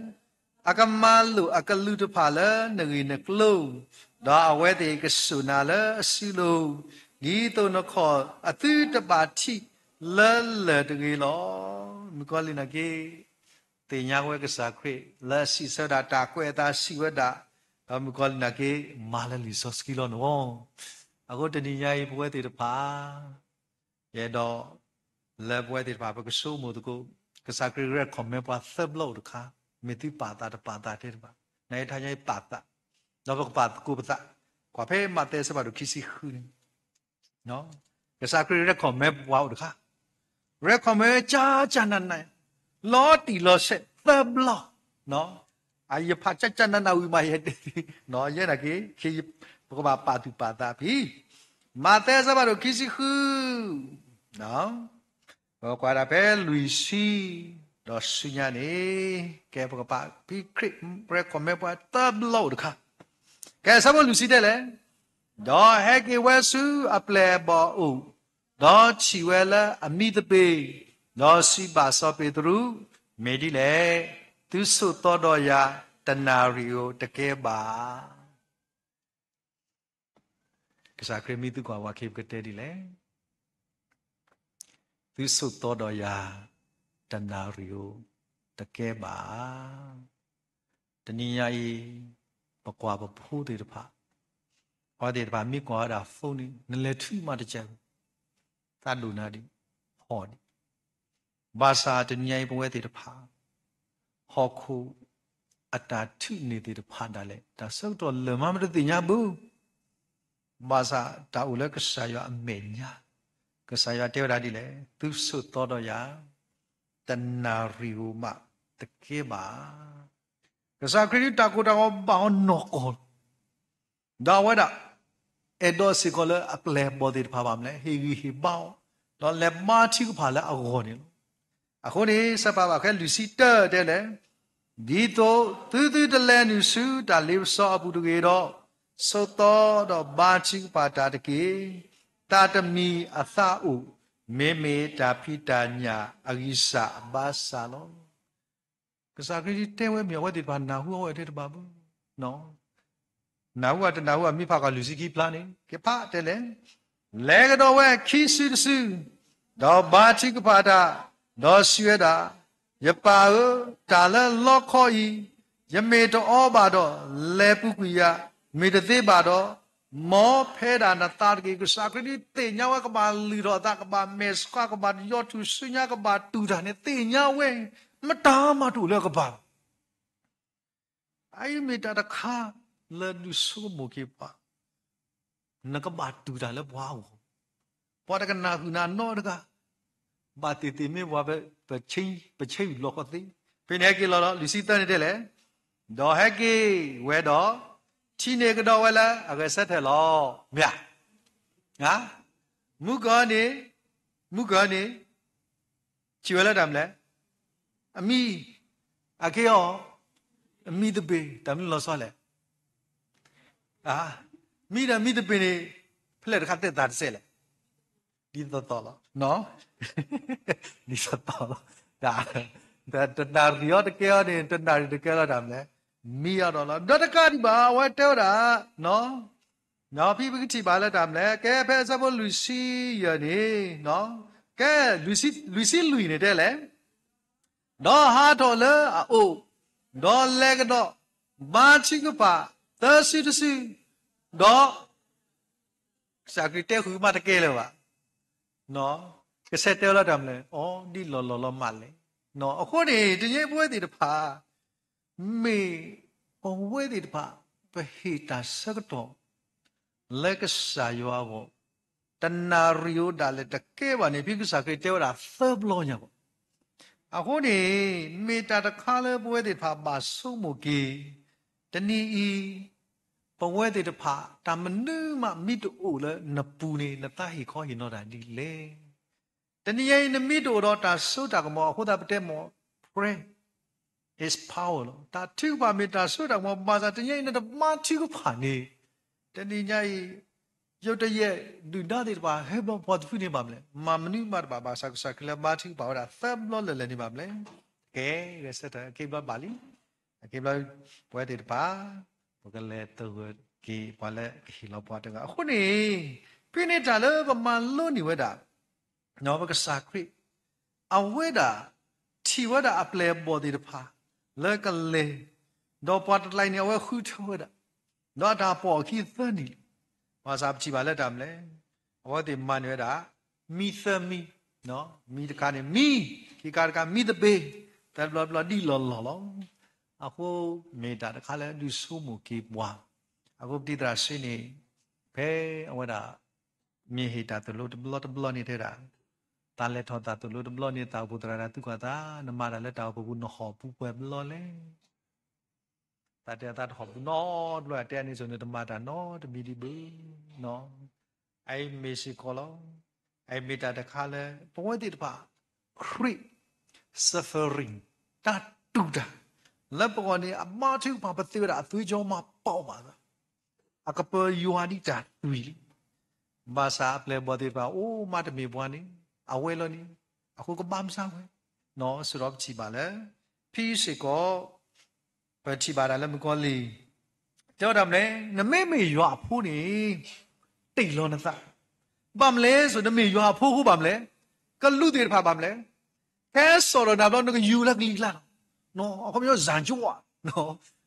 အကမၤလိာ်အကလူးတဖၣ်လၢနဂ့ၢ်နကျိၤ, ဒီးအဝဲသ့ၣ်ကစိာ်နၤလၢအစုလိၤ, ဒ်သိးနခီၣ်အသုတဘၣ်ထံးလၢလၢၢ်တဂ့ၤလီၤ. မုၣ်ကီၤလံၢ်နာ်က့ သ့ၣ်ညါဝဲကစၢ်ခရံာ် လၢအစံးဆၢဒၣ်တၢ်ကွဲးအသးစံးဝဲဒၣ်, ဒီးမုၣ်ကီၤလံၢ်နာ်က့ မၤလၢလံာ်စီဆှံလီၤန့ၣ်လီၤ. အဃိတနံၤညါအံၤ ပဝဲသ့ၣ်တဖၣ် ယအဲၣ်ဒိး လၢပဝဲသ့ၣ်တဖၣ် ပကဆိကမိၣ်သကိး, ကစၢ်ခရံာ် recommend ပှၤသၢဘျီအိၣ်တခါ, မ့ၢ်သုပာ်သးတပာ်သးတဲတဘၣ်, နအံၤထါညါအံၤပာ်သး, ဒီးပကပာ်သကိးပသး, ကွၢ်ဖဲမးသဲအဆၢဖးဒိၣ်ခံဆံဃုန့ၣ် ကစၢ်ခရံာ် recommend ပှၤအိၣ်တခါ, recommend ကၢ်ကၢ်နးနး, လီၤတံၢ်လီၤဆဲးသၢဘျီ, ယဖးကၢ်ကၢ်နးနးဝံၤမး ယဲနာ်က့ ပကဘၣ်ပာ်သူၣ်ပာ်သးဖဲ မးသဲအဆၢဖးဒိၣ်ခံဆံဃု, ပကွၢ်ဒၣ်ဖဲလွံၢ်ဆံ, ဒီးဆူညါန့ၣ်, ကဲပကပာ်ဖဲခရံာ် recommend ပှၤသၢဘျီအိၣ်တခါ, ကဲအဆၢဖိလွံၢ်ဆံတဲလဲၣ်, ဒီးဟဲက့ၤဝဲဆူအပျဲၢ်အဘီၣ်အအိၣ်, ဒီးထံၣ်ဝဲလၢအမံသပ့ၤ, ဒီးစံးဘၣ်စီၤပ့းတရူး, မ့ၢ်ဒ်လဲၣ်, သုဆိးသီဒီးယၤ တနၣ်ရံၣ်ဧိၤတကဲဘၣ်. ကစၢ်ခရံာ်မံသူၣ်ကွၢ်ဝးခ့ပကတဲဒ်လဲၣ်, သုဆိးသီဒီးယၤ တနၣ်ရံၣ်ဧိၤတကဲဘၣ်. တနံၤညါအံၤ ပကွၢ်ပဖိသ့ၣ်တဖၣ်, အဝဲသ့ၣ်တဖၣ်မ့ၢ်ကွၢ်ဝဲဒၣ် phone န့ၣ် နလဲၤထုးမးတကဲး, သးဒိၣ်နၤဒံး, ဟီၣ်ဒံး, ဘၣ်ဆၣ်တနံၤညါအံၤ ပဝဲသ့ၣ်တဖၣ် ဟီၣ်ခိၣ်အတၢ်ထုးန့ၢ်သ့ၣ်တဖၣ်ဒၣ်လဲာ် တၢ်ဆၢကတီၢ်လၢာ်မးမ့ၢ်တသ့ၣ်ညါဘၣ်, ဘၣ်ဆၣ်တၢ်အိၣ်လၢကစၢ်ယွၤအမဲာ်ညါ, ကစၢ်ယွၤတဲဝဲဒၣ်ဒ်လဲၣ်, သုဆိးသီဒီးယၤ တနၣ်ရံၣ်ဧိၤမးတကဲဘၣ်. ကစၢ်ခရံာ်ဒ်တၢ်ကိၢ်တၢ်ဂီၤဘၣ်အီၤနီၢ်ကီၢ်လီၤ. ဒီးအဝဲဒၣ် အဲၣ်ဒိးစ့ၢ်ကီးလၢအပျဲၢ်အဘီၣ်သ့ၣ်တဖၣ်ဘၣ်မနုၤလဲၣ်, ဟ့ၣ်ဂံၢ်ဟ့ၣ်ဘါအီၤ, ဒီးလဲၤဘါထုကဖၣ်လၢအဂီၢ်န့ၣ်လီၤ. အဃိန့ၣ် စးပာ်ဘၣ်ဃဲလွံၢ်ဆံတၢတဲလဲၣ်, ဒ်သိးသုသုတလဲၤနုာ်ဆူတၢ်လ့ပစီအပူၤတဂ့ၤဒီး, ဆိးသီဒီးဘါထုကဖၣ်တၢ်တက့ၢ်. သးတမံၤအသးအိၣ်, မ့မ့ၢ်တၢ်ဖံးတၢ်ညၣ်အဂံၢ်စၢ်အဘါစၢ်လီၤ. ကစၢ်ခရံာ်တဲဝဲမ့ၢ်အဝဲသ့ၣ်တဖၣ်နၢ်ဟူအီၤဝဲတဲတဘၣ်ဘၣ်. နၢ်ဟူဧါတနၢ်ဟူဧါ မ့ၢ်ဖးကွၢ်လွံၢ်ဆံခံဖျါန့ၣ် ကဖးတဲလဲၣ်, လဲၤကဒီးဝဲခံစုတစု, ဒီးဘါထုကဖၣ်တၢ်, ဒီးစံးဝဲဒၣ်, ယပၢ်ဧၢ, တၢ်လၢလီခီအံၤ, ယမ့ၢ်တအီဘၣ်ဒီး, လဲၤပူၤကွံာ်ယၤ, မ့ၢ်တသ့ဘၣ်ဒီး, မ်ဖဲဒၣ်နသးတက့ၢ်. ကစၢ်ခရံာ်ဒ်သ့ၣ်ညါဝဲကဘၣ်လုၢ်ထီၣ်အသး, ကဘၣ်မဲာ်ဆှး, ကဘၣ်ယီၤထူၣ်စုညါ, ကဘၣ်တူၢ်တၢ်န့ၣ် သ့ၣ်ညါဝဲ, မတၤမးတအိၣ်လၢအကပၤဘၣ်. အအံၤမ့ၢ်တၢ်တခါလၢဒုးဆိကမိၣ်က့ၤပှၤ, နကဘၣ်တူၢ်တၢ်လၢပှၤအဂီၢ်, ပှၤတကနၣ်ဃုာ်နၤနီတဂၤ, ဘၣ်သ့ၣ်သ့ၣ်မ့ၢ်ပှၤ ပဆ့, ပဆ့ယူၢ်လီၤခီသ့, ဖဲန့ၣ်ဟဲက့ၤလီၤဒီး လွံၢ်ဆံသၢန့ၣ်တဲလဲၣ်, ဒီးဟဲက့ၤဝဲဒီး ထံၣ်န့ၢ်ကဒီးဝဲလၢအဂဲၤဆၢထၢၣ်လီၤ. မ့ၢ်ဧါ. မုၣ်ကီၤန့ၣ်, မုၣ်ကီၤန့ၣ် စံးဝဲလၢတၢ်မနုၤလဲၣ်, အမံၤ, အက့ၢ်အီၤ, အမံၤသပ့ၤ, တၢ်မနုၤလီၤဆီလဲၣ်. မံၤဒီးမံၤသပ့ၤန့ၣ် ဖဲလဲၣ်တခါသ့ၣ်သးတစဲးလဲၣ်. ဒ်သိးသိးလီၤ. ဒ်သိးသိးလီၤ. တနၣ်ရံၣ်အီၤတကဲအီၤန့ၣ် တနၣ်ရံၣ်တကဲလီၤတၢ်မနုၤလဲၣ်, မံၤအါဒီးလီၤ. ဒီးတကးဒံးဘၣ် အဝဲတဲဝဲဒၣ် ဖဲဖဲအဆၢဖိလွံၢ်ဆံယဲၢ်န့ၣ်, ကဲ လွံၢ်ဆံလွံၢ်န့ၣ်တဲလဲၣ်, ဒီးဟးထီၣ်လၢအအိၣ်, ဒီးလဲၤကဒီး ဘါထုကဖၣ် သၢစုတစု, ဒီး ကစၢ်ခရံာ်တဲဃုာ်မးတကဲလၢၤဘၣ်. ကဆဲးတဲဝဲလၢတၢ်မနုၤလဲၣ်, အိ ဒ်လီၢ်လီၢ်လီၤမးလဲၣ်. အဃိန့ၣ် တနံၤအံၤပဝဲသ့ၣ်တဖၣ် မ့ၢ်ပဝဲသ့ၣ်တဖၣ် ပဟ့ၣ်တၢ်ဆၢကတီၢ် လၢကစၢ်ယွၤအဂီၢ် တနၣ်ရံၣ်ဧိၤဒၣ်လဲာ်တကဲဘၣ်န့ၣ် ဖဲကစၢ်ခရံာ်တဲဝဲဒၣ်သၢဘျီညါဘၣ်. အဃိန့ၣ် မ့ၢ်တၢ်တခါလၢပဝဲသ့ၣ်တဖၣ်ဘၣ်ဆိကမိၣ်က့ၤ, တနံၤအံၤ ပဝဲသ့ၣ်တဖၣ် တၢ်မနုၤမးမ့ၢ်တအိၣ်လၢနပူၤန့ၣ် နသးဟ့ၣ်ခီဟ့ၣ်နီၤတၢ်ဒ်လဲၣ်. တနံၤအံၤ နမ့ၢ်တအိၣ်ဒီးတၢ်စိတၢ်ကမီၤ အဃိသတးပတဲမ့ၢ် prayer is power လီၤ. တၢ်ထုကဖၣ်မ့ၢ်တၢ်စိတၢ်ကမီၤ ဘၣ်ဆၣ်တနံၤအံၤ နတဘါထုကဖၣ်န့ၣ် တနံၤညါအံၤ ယုၢ်တယဲၢ်ဒုၣ်ဒါသ့ၣ်တဖၣ် ဟဲဘျီပှၤတဖုန့ၣ်ဘၣ်မနုၤလဲၣ်, မၤမနုၤမးတဘၣ် ဘၣ်ဆၣ်ကစၢ်ခရံာ်လၢဘါထုကဖၣ်ဝဲဒၣ်သၢဘျီလၢာ်လၢာ်န့ၣ်ဘၣ်မနုၤလဲၣ်. ကဲ ဂဲၤဆၢထၢၣ် အက့ဘျီဘၣ်လံ, အက့ဘျီ ပဝဲသ့ၣ်တဖၣ် ပကလဲၤသဂၢၢ်က့ၤပှၤလၢကဟ့ၣ်လီၤပှၤတဂၤ. အဃိန့ၣ် ဖဲန့ၣ်တၢ်လၢပမၤလိန့ၢ်ဝဲဒၣ် ပကစၢ်ခရံာ် အဝဲဒၣ် ထံၣ်ဝဲဒၣ်အပျဲၢ်အဘီၣ်သ့ၣ်တဖၣ် လၢကလဲၤ, ဒီးပှၤတကျါအံၤန့ၣ် အဝဲဃုထၢဝဲဒၣ်, ဒီးအတၢ်ပိာ်အခံသၢနံၣ်လံ. ဘၣ်ဆၣ်ပထံၣ်ဘၣ်လၢတၢ်မနုၤလဲၣ်, အဝဲသ့ၣ်မၤန့ၢ်ဝဲဒၣ် မံသၢမံ, မံတခါန့ၣ်မံ, ခံခါတခါမံသပ့ၤ, သၢဘျီတဘျီဒ်လီၢ်လီၢ်လီၤ. အဃိမ့ၢ်တၢ်တခါလၢဒုးဆိကမိၣ်က့ၤပှၤ, အဃိပတံၤသရၣ်ဆှ့န့ၣ် ဖဲအဝဲဒၣ် မ့ၢ်ဟ့ၣ်တၢ်သိၣ်လိတဘျီတဘျီန့ၣ်တဲဒၣ်, သးလဲၤထီၣ်သးသိၣ်လိတဘျီန့ၣ် သးအိၣ်ဖှိၣ်သရၣ်တၢ်သူၣ်ကီၢ်သး, နမၤတၢ်လၢတၢ်အိၣ်ဖှိၣ်ပူၤ နဟီၣ်ပူၤပှဲၤဘျီလဲၣ်. သးတဲသးတဟီၣ်ပူၤနီတဘျီ တဲန့ၣ်ဆိ နတမၤတၢ်နီတမံၤဒံးဘၣ်. အအံၤမ့ၢ်စ့ၢ်ကီးလီၤ. အအံၤမ့ၢ်တၢ်တခါလၢ ပဝဲသ့ၣ်တဖၣ် ခရံာ် suffering တၢ်တူၢ်တၢ် လၢပဂီၢ်န့ၣ် အဘါထုကဖၣ်ပသ့ဝဲဒၣ် အသွံၣ်ကၠီမၤပီၣ်ဘၣ်သး အကပၢၤယွၤဒ်တၢ်သွံၣ်လံ. ဘၣ်ဆၣ်အပျဲၢ်အဘီၣ်သ့ၣ်တဖၣ် အိၣ်မးတမ့ၢ်ပှၤန့ၣ် အဝဲလီၤန့ၣ် အဃိကဘၣ်မစၢ်ဝဲ, နီၢ်စရီပထံၣ်ဘၣ်လၢ ဖဲစ့ၢ်ကီး ပထံၣ်ဘၣ်ဒၣ်လၢမုၣ်ကီၤလံၢ် တဲဝဲဒၣ်မနုၤလဲၣ်, နမ့မ့ၢ်ယွၤအဖိန့ၣ် တ့ၢ်လီၤနသး, ဘၣ်မနုၤလဲၣ်ဆိ နမ့ၢ်ယွၤအဖိအဃိဘၣ်မနုၤလဲၣ်, ကလူးသ့ၣ်တဖၣ်ဘၣ်မနုၤလဲၣ်, ခဲစိာ်ဒီးနၤဘျီ နကယူၤလၢကလံၤကျါလီၤ. အခီပညီ စၢ်ကၠိဧါ,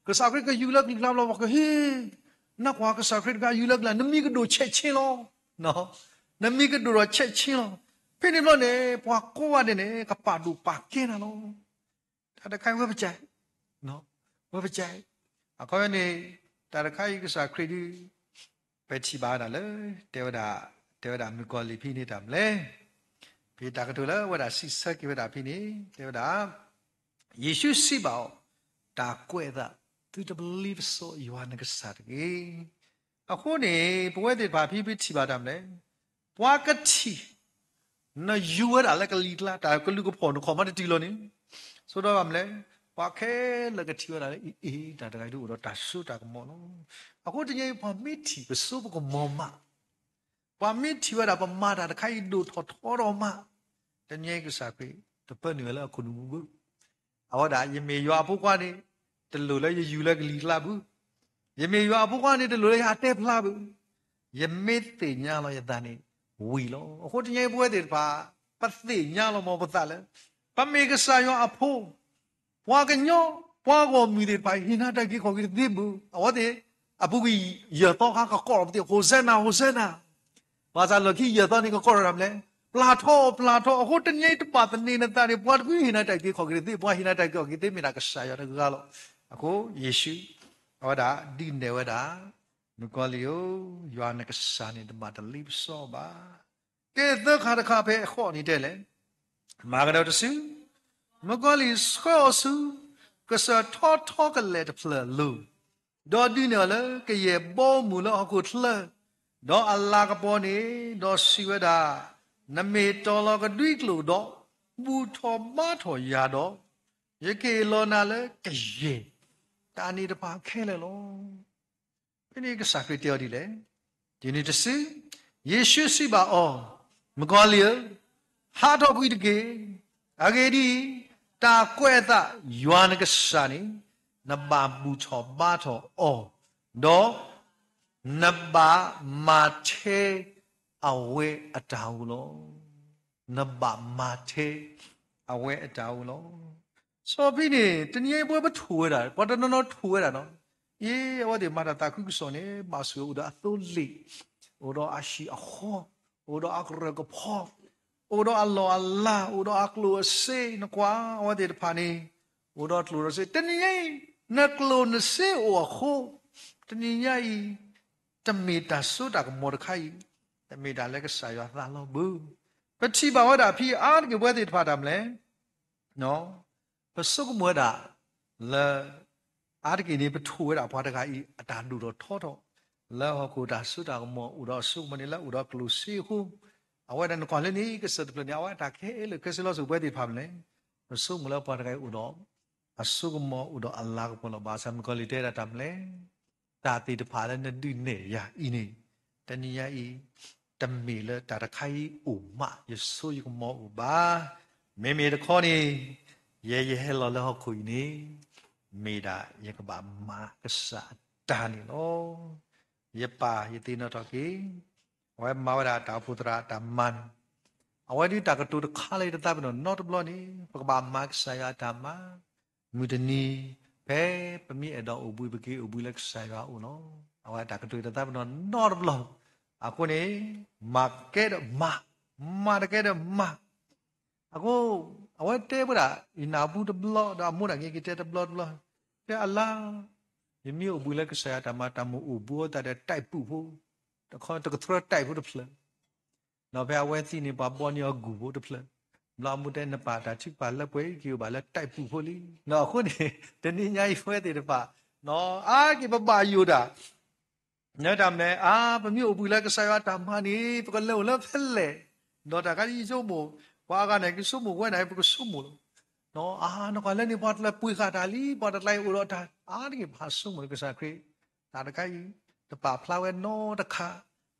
ကစၢ်ခရံာ်ကယူၤလၢကလံၤကျါဘျီ ပှၤကဟ့ၣ်, နကွၢ်ကစၢ်ခရံာ်တဂၤယူၤလၢကလံၤကျါ နမံၤကဒိၣ်ဆဲးဆ့လီၤ, နမံၤကဒိၣ်ဒီးဆဲးဆ့လီၤ. ဖဲန့ၣ်ဘျီန့ၣ် ပှၤကိးဂၤဒဲးန့ၣ် ကပာ်ဒိၣ်ပာ်ကဲနၤလီၤ. တၢ်တခါအံၤဝဲပစံး, ဝဲပစံး, အခီပညီန့ၣ် တၢ်တခါအံၤကစၢ်ခရံာ်ဒုး ပထံၣ်ဘၣ်ဝဲဒၣ်လၢ တဲဝဲဒၣ်, တဲဝဲဒၣ်မုၣ်ကီၤလံၢ်ဖဲန့ၣ်တၢ်မနုၤလဲၣ်, ဖဲတၢ်ကတိၤလၢအဝဲဒၣ်စံးဆၢက့ၤဝဲဒၣ်ဖဲန့ၣ် တဲဝဲဒၣ် ယ့ၣ်ၡူးစံးဘၣ်အီၤ, တၢ်ကွဲးအသး, သုတပလ့ပစီယွၤနကစၢ်တဂ့ၤ. အဃိန့ၣ် ပဝဲသ့ၣ်တဖၣ်ဖဲပထံၣ်ဘၣ်တၢ်မနုၤလဲၣ်, ပှၤကထံၣ် နယူၤဝဲဒၣ်လၢကလံၤကျါ တၢ်ကလုၢ်ကဖီၣ်နခီၣ်မးတတုၤလီၤန့ၣ်, ဆိဒီးဘၣ်မနုၤလဲၣ်, ပှၤခဲလၢာ်ကထံၣ်ဝဲဒၣ်လၢ အ့ အ့ တၢ်တဂၤအံၤဒုးအိၣ်ဒီးတၢ်စိတၢ်ကမီၤလီၤ. အဃိတနံၤအံၤ ပှၤမ့ၢ်ထံၣ်ပစိပကမီၤမး, ပှၤမ့ၢ်ထံၣ်ဝဲဒၣ်ပမၤတၢ်တခါအံၤဒိၣ်ထီၣ်ထီထီၣ်မး, တနံၤအံၤကစၢ်ခရံာ် တပၢနုာ်ဝဲလၢအခိၣ်နူာ်ပူၤဘၣ်. အဝဲဒၣ် ယမ့ၢ်ယွၤအဖိခွါန့ၣ် တလိၣ်လၢယယူၤလၢကလံၤကျါဘၣ်. ယမ့ၢ်ယွၤအဖိခွါန့ၣ် တလိၣ်လၢယဟးတဲဖျါဘၣ်. ယမ့ၢ်သ့ၣ်ညါလီၤယသးန့ၣ် ဝံၤလီၤ. အဃိတနံၤအံၤပဝဲသ့ၣ်တဖၣ် ပသ့ၣ်ညါလီၤမးပသးလၢ ပမ့ၢ်ကစၢ်ယွၤအဖိ ပှၤကညီ ပှၤဂီၢ်မုၢ်သ့ၣ်တဖၣ် ဟ့ၣ်နၤတၢ်အုၣ်က့ၤခီၣ်က့ၤတသ့ဘၣ်. အဝဲသ့ၣ် အပူၤကွံာ်ယဲၢ်သီခါကကိးထီၣ်ပသ့ၣ် ဟိၣ်စဲနၤ ဟိၣ်စဲနၤ. ဘၣ်ဆၣ်လီၢ်ခံယဲၢ်သီန့ၣ် ကကိးထီၣ်တၢ်မနုၤလဲၣ်, ပျၢ်ထီၣ် ပျၢ်ထီၣ်. အဃိတနံၤအံၤတဘၣ်သန့ၤနသးန့ၣ် ပှၤတဖုဟ့ၣ်နၤတၢ်အုၣ်က့ၤခီၣ်က့ၤတသ့, ပှၤဟ့ၣ်နၤတၢ်အုၣ်က့ၤခီၣ်က့ၤသ့မ့ၢ်ဒၣ်ကစၢ်ယွၤတဂၤလီၤ. အဃိယ့ၣ်ၡူး အဝဲဒၣ်ဒုးနဲၣ်ဝဲဒၣ် မုၣ်ကီၤလံၢ်ဧၢ, ယွၤနကစၢ်န့ၣ် တဘၣ်တလ့ပစီဘၣ်. ကဲသၢခါတခါဖဲအဃိန့ၣ်တဲလဲၣ်, မၤကဒီးတစု, မုၣ်ကီၤလံၢ်ဆှၢအီၤဆူ ကစၢၢ်ထီထီကလဲာ်တဖျၢၣ်အလိၤ, ဒီးဒုးနဲၣ်အီၤလၢကယဲၢ်ဘီမုၢ်လၢဟီၣ်ခိၣ်ချၢ, ဒီးအလၤကပီၤန့ၣ်, ဒီးစံးဝဲဒၣ်, နမ့ၢ်တီၤလီၤကဒွံကျိာ်ဒီး, ဘူၣ်ထီၣ်ဘါထီၣ်ယၤဒီး, ယကဟ့ၣ်လီၤနၤလၢကယဲၢ်တၢ်န့ၣ်တဖၣ်ခဲလၢာ်လီၤ. ဖဲန့ၣ်ကစၢ်ခရံာ်တဲအီၤဒ်လဲၣ်. ယံၤန့ၣ်တစု, ယ့ၣ်ၡူးစံးဘၣ်အီၤ, မုၣ်ကီၤလံၢ်ဧၢ, ဟးထီၣ်ကွံာ်တက့ၢ်. အဂ့ၢ်ဒ်အံၤ, တၢ်ကွဲးအသးယွၤနကစၢ်န့ၣ်, နဘၣ်ဘူၣ်ထီၣ်ဘါထီၣ်အီၤ, ဒီးနဘၣ်မၤထဲအဝဲအတၢ်အိၣ်လီၤ. နဘၣ်မၤထဲအဝဲအတၢ်အိၣ်လီၤ. စီၤပ့းတရူးန့ၣ် တနံၤညါအံၤပဝဲပထိၣ်ဝဲဒၣ်, ပှၤတနီၤနီၤထိၣ်ဝဲဒၣ်နီၤ, အ့ အဝဲသ့ၣ်မၤတၢ်သးခုကစီၣ်န့ၣ် ဘၣ်ဆိၣ်ဂ့ၤအိၣ်ဒီးအသိလ့ၣ်, အိၣ်ဒီးအဟံၣ်အဃီ, အိၣ်ဒီးအကရၢၢ်ကဖီ, အိၣ်ဒီးအလီၢ်အလၤ, အိၣ်ဒီးအကျိၣ်အစ့, နကွၢ်အဝဲသ့ၣ်တဖၣ်န့ၣ်, အိၣ်ဒီးကျိၣ်ဒီးစ့, တနံၤညါအံၤ, နကျိၣ်နစ့အိၣ်အဃိ, တနံၤညါအံၤ, တမ့ၢ်တၢ်စိတၢ်ကမီၤတခါအံၤ, တမ့ၢ်တၢ်လၢကစၢ်ယွၤသးလီဘၣ်. ပထံၣ်ဘၣ်ဝဲဒၣ်ဖဲအါတက့ၢ်ပဝဲသ့ၣ်တဖၣ်တၢ်မနုၤလဲၣ် ပဆိကမိၣ်ဝဲဒၣ်လၢ အါတက့ၢ်န့ၣ် ပထိၣ်ဝဲဒၣ်ပှၤတဂၤအံၤ အတၢ်ဒိၣ်ထီၣ်ထီထီၣ် လၢဟီၣ်ခိၣ်တၢ်စိတၢ်ကမီၤ အိၣ်ဒီးအစိကမီၤန့ၣ် လၢအအိၣ်ဒီးကျိၣ်စ့အဃိ, အဝဲဒၣ်နကွၢ်လၢန့ၣ် ကစၢၢ်တဖျၢၣ်န့ၣ် အဝဲအတၢ်ခဲလၢာ်ခဲဆ့လီၤ. ဆိပဝဲသ့ၣ်တဖၣ်မနုၤလဲၣ်, ပဆိကမိၣ်လၢပှၤတဂၤအံၤအိၣ်ဒီး အစိကမီၤ အိၣ်ဒီးအလၤကပီၤလီၤ. ဘၣ်ဆၣ်မုၣ်ကီၤလံၢ်တဲဒၣ်တၢ်မနုၤလဲၣ်, တၢ်သ့ၣ်တဖၣ်လၢနဒုးနဲၣ်ယၤအံၤန့ၣ်, တနံၤညါအံၤ, တမ့ၢ်လၢတၢ်တခါအံၤအိၣ်မး ယစိယကမီၤအိၣ်ဘၣ်. မ့မ့ၢ်တခီန့ၣ်, ယဲယဟဲလီၤလၢဟီၣ်ခိၣ်အံၤန့ၣ်, မ့ၢ်ဒၣ်ယကဘၣ်မၤကစၢ်အတၢ်န့ၣ်လီၤ. ယပၢ်ယသ့ၣ်နီၣ်ထီၣ်က့ၤ, အဝဲမၤဝဲဒၣ်တၢ်အိၣ်ဖှိၣ်သရၣ်အတၢ်မၤန့ၣ်, အဝဲဒုးတၢ်ကတိၤတခါလၢယတသးပ့ၤနီၣ်နီတဘျီန့ၣ် ပကဘၣ်မၤကစၢ်ယွၤအတၢ်မၤ, မုၢ်တနံၤ, ဖဲပမ့ၢ်အဲၣ်ဒိးအိၣ်ဘှံး ပက့ၤအိၣ်ဘှံးလၢကစၢ်ယွၤအအိၣ်လီၤ. အဝဲတၢ်ကတိၤတသးပ့ၤနီၣ်နီတဘျီ, အဃိန့ၣ်, မၤကဲဒီးမၤ, မၤတကဲဒီးမၤ အဃိ, အဝဲတဲဝဲဒၣ် ယနၢ်ဟူတဘျီ ဒီးအမိၢ်ဒၣ်က့ၤက့ၤတဲတဘျီတဘျီ, တဲအလါ, ယမ့ၢ်အိၣ်ဘှံးလၢကစၢ်ယွၤတၢ်မၤ တၢ်မိၣ်အိၣ်ဘှံးအသးဒီးတၢ်ပူၤဖိ, တခီတကထြၢတၢ်ပူၤတဖျၢၣ်, ဒီးဖဲအဝဲသံန့ၣ် ပှၤဘီန့ၢ်အီၤဂူာ်ဖိတဖျၢၣ်, ဘျီအမိၢ်တဲနပၢ်တၢ်ထုကဖၣ်လၢပှဲၤအံၤက့ၤအိၣ်ဘၣ်လၢတၢ်ပူၤဖိလံ. ဒီးအဃိန့ၣ်, တနံၤညါအံၤပဝဲသ့ၣ်တဖၣ်, အါက့ၤပဘၣ်ယိၣ်တၢ် နတၢ်မနုၤလဲၣ်, အါ ပမ့ၢ်အိၣ်ဘှံးလၢကစၢ်ယွၤတၢ်မၤန့ၣ် ပကလဲၤအိၣ်လၢဖဲလဲၣ်, ဒီးတၢ်ခါယဆိကမိၣ်, ပှၤအါဂၤန့ၣ် ကဆိကမိၣ်ဝဲန့ၣ် ပကဆိကမိၣ်လီၤ. အါ နကွၢ်လၢန့ၣ် ပှၤတဖျၢၣ်ပှ့ၤဃာ်တၢ်လံ, ပှၤတဖျၢၣ်အံၤအိၣ်ဒီးတၢ် အါတက့ၢ်ပဟးဆိကမိၣ်လၢကစၢ်ခရံာ်, တၢ်တခါအံၤ, တပာ်ဖျါဝဲနီတခါ,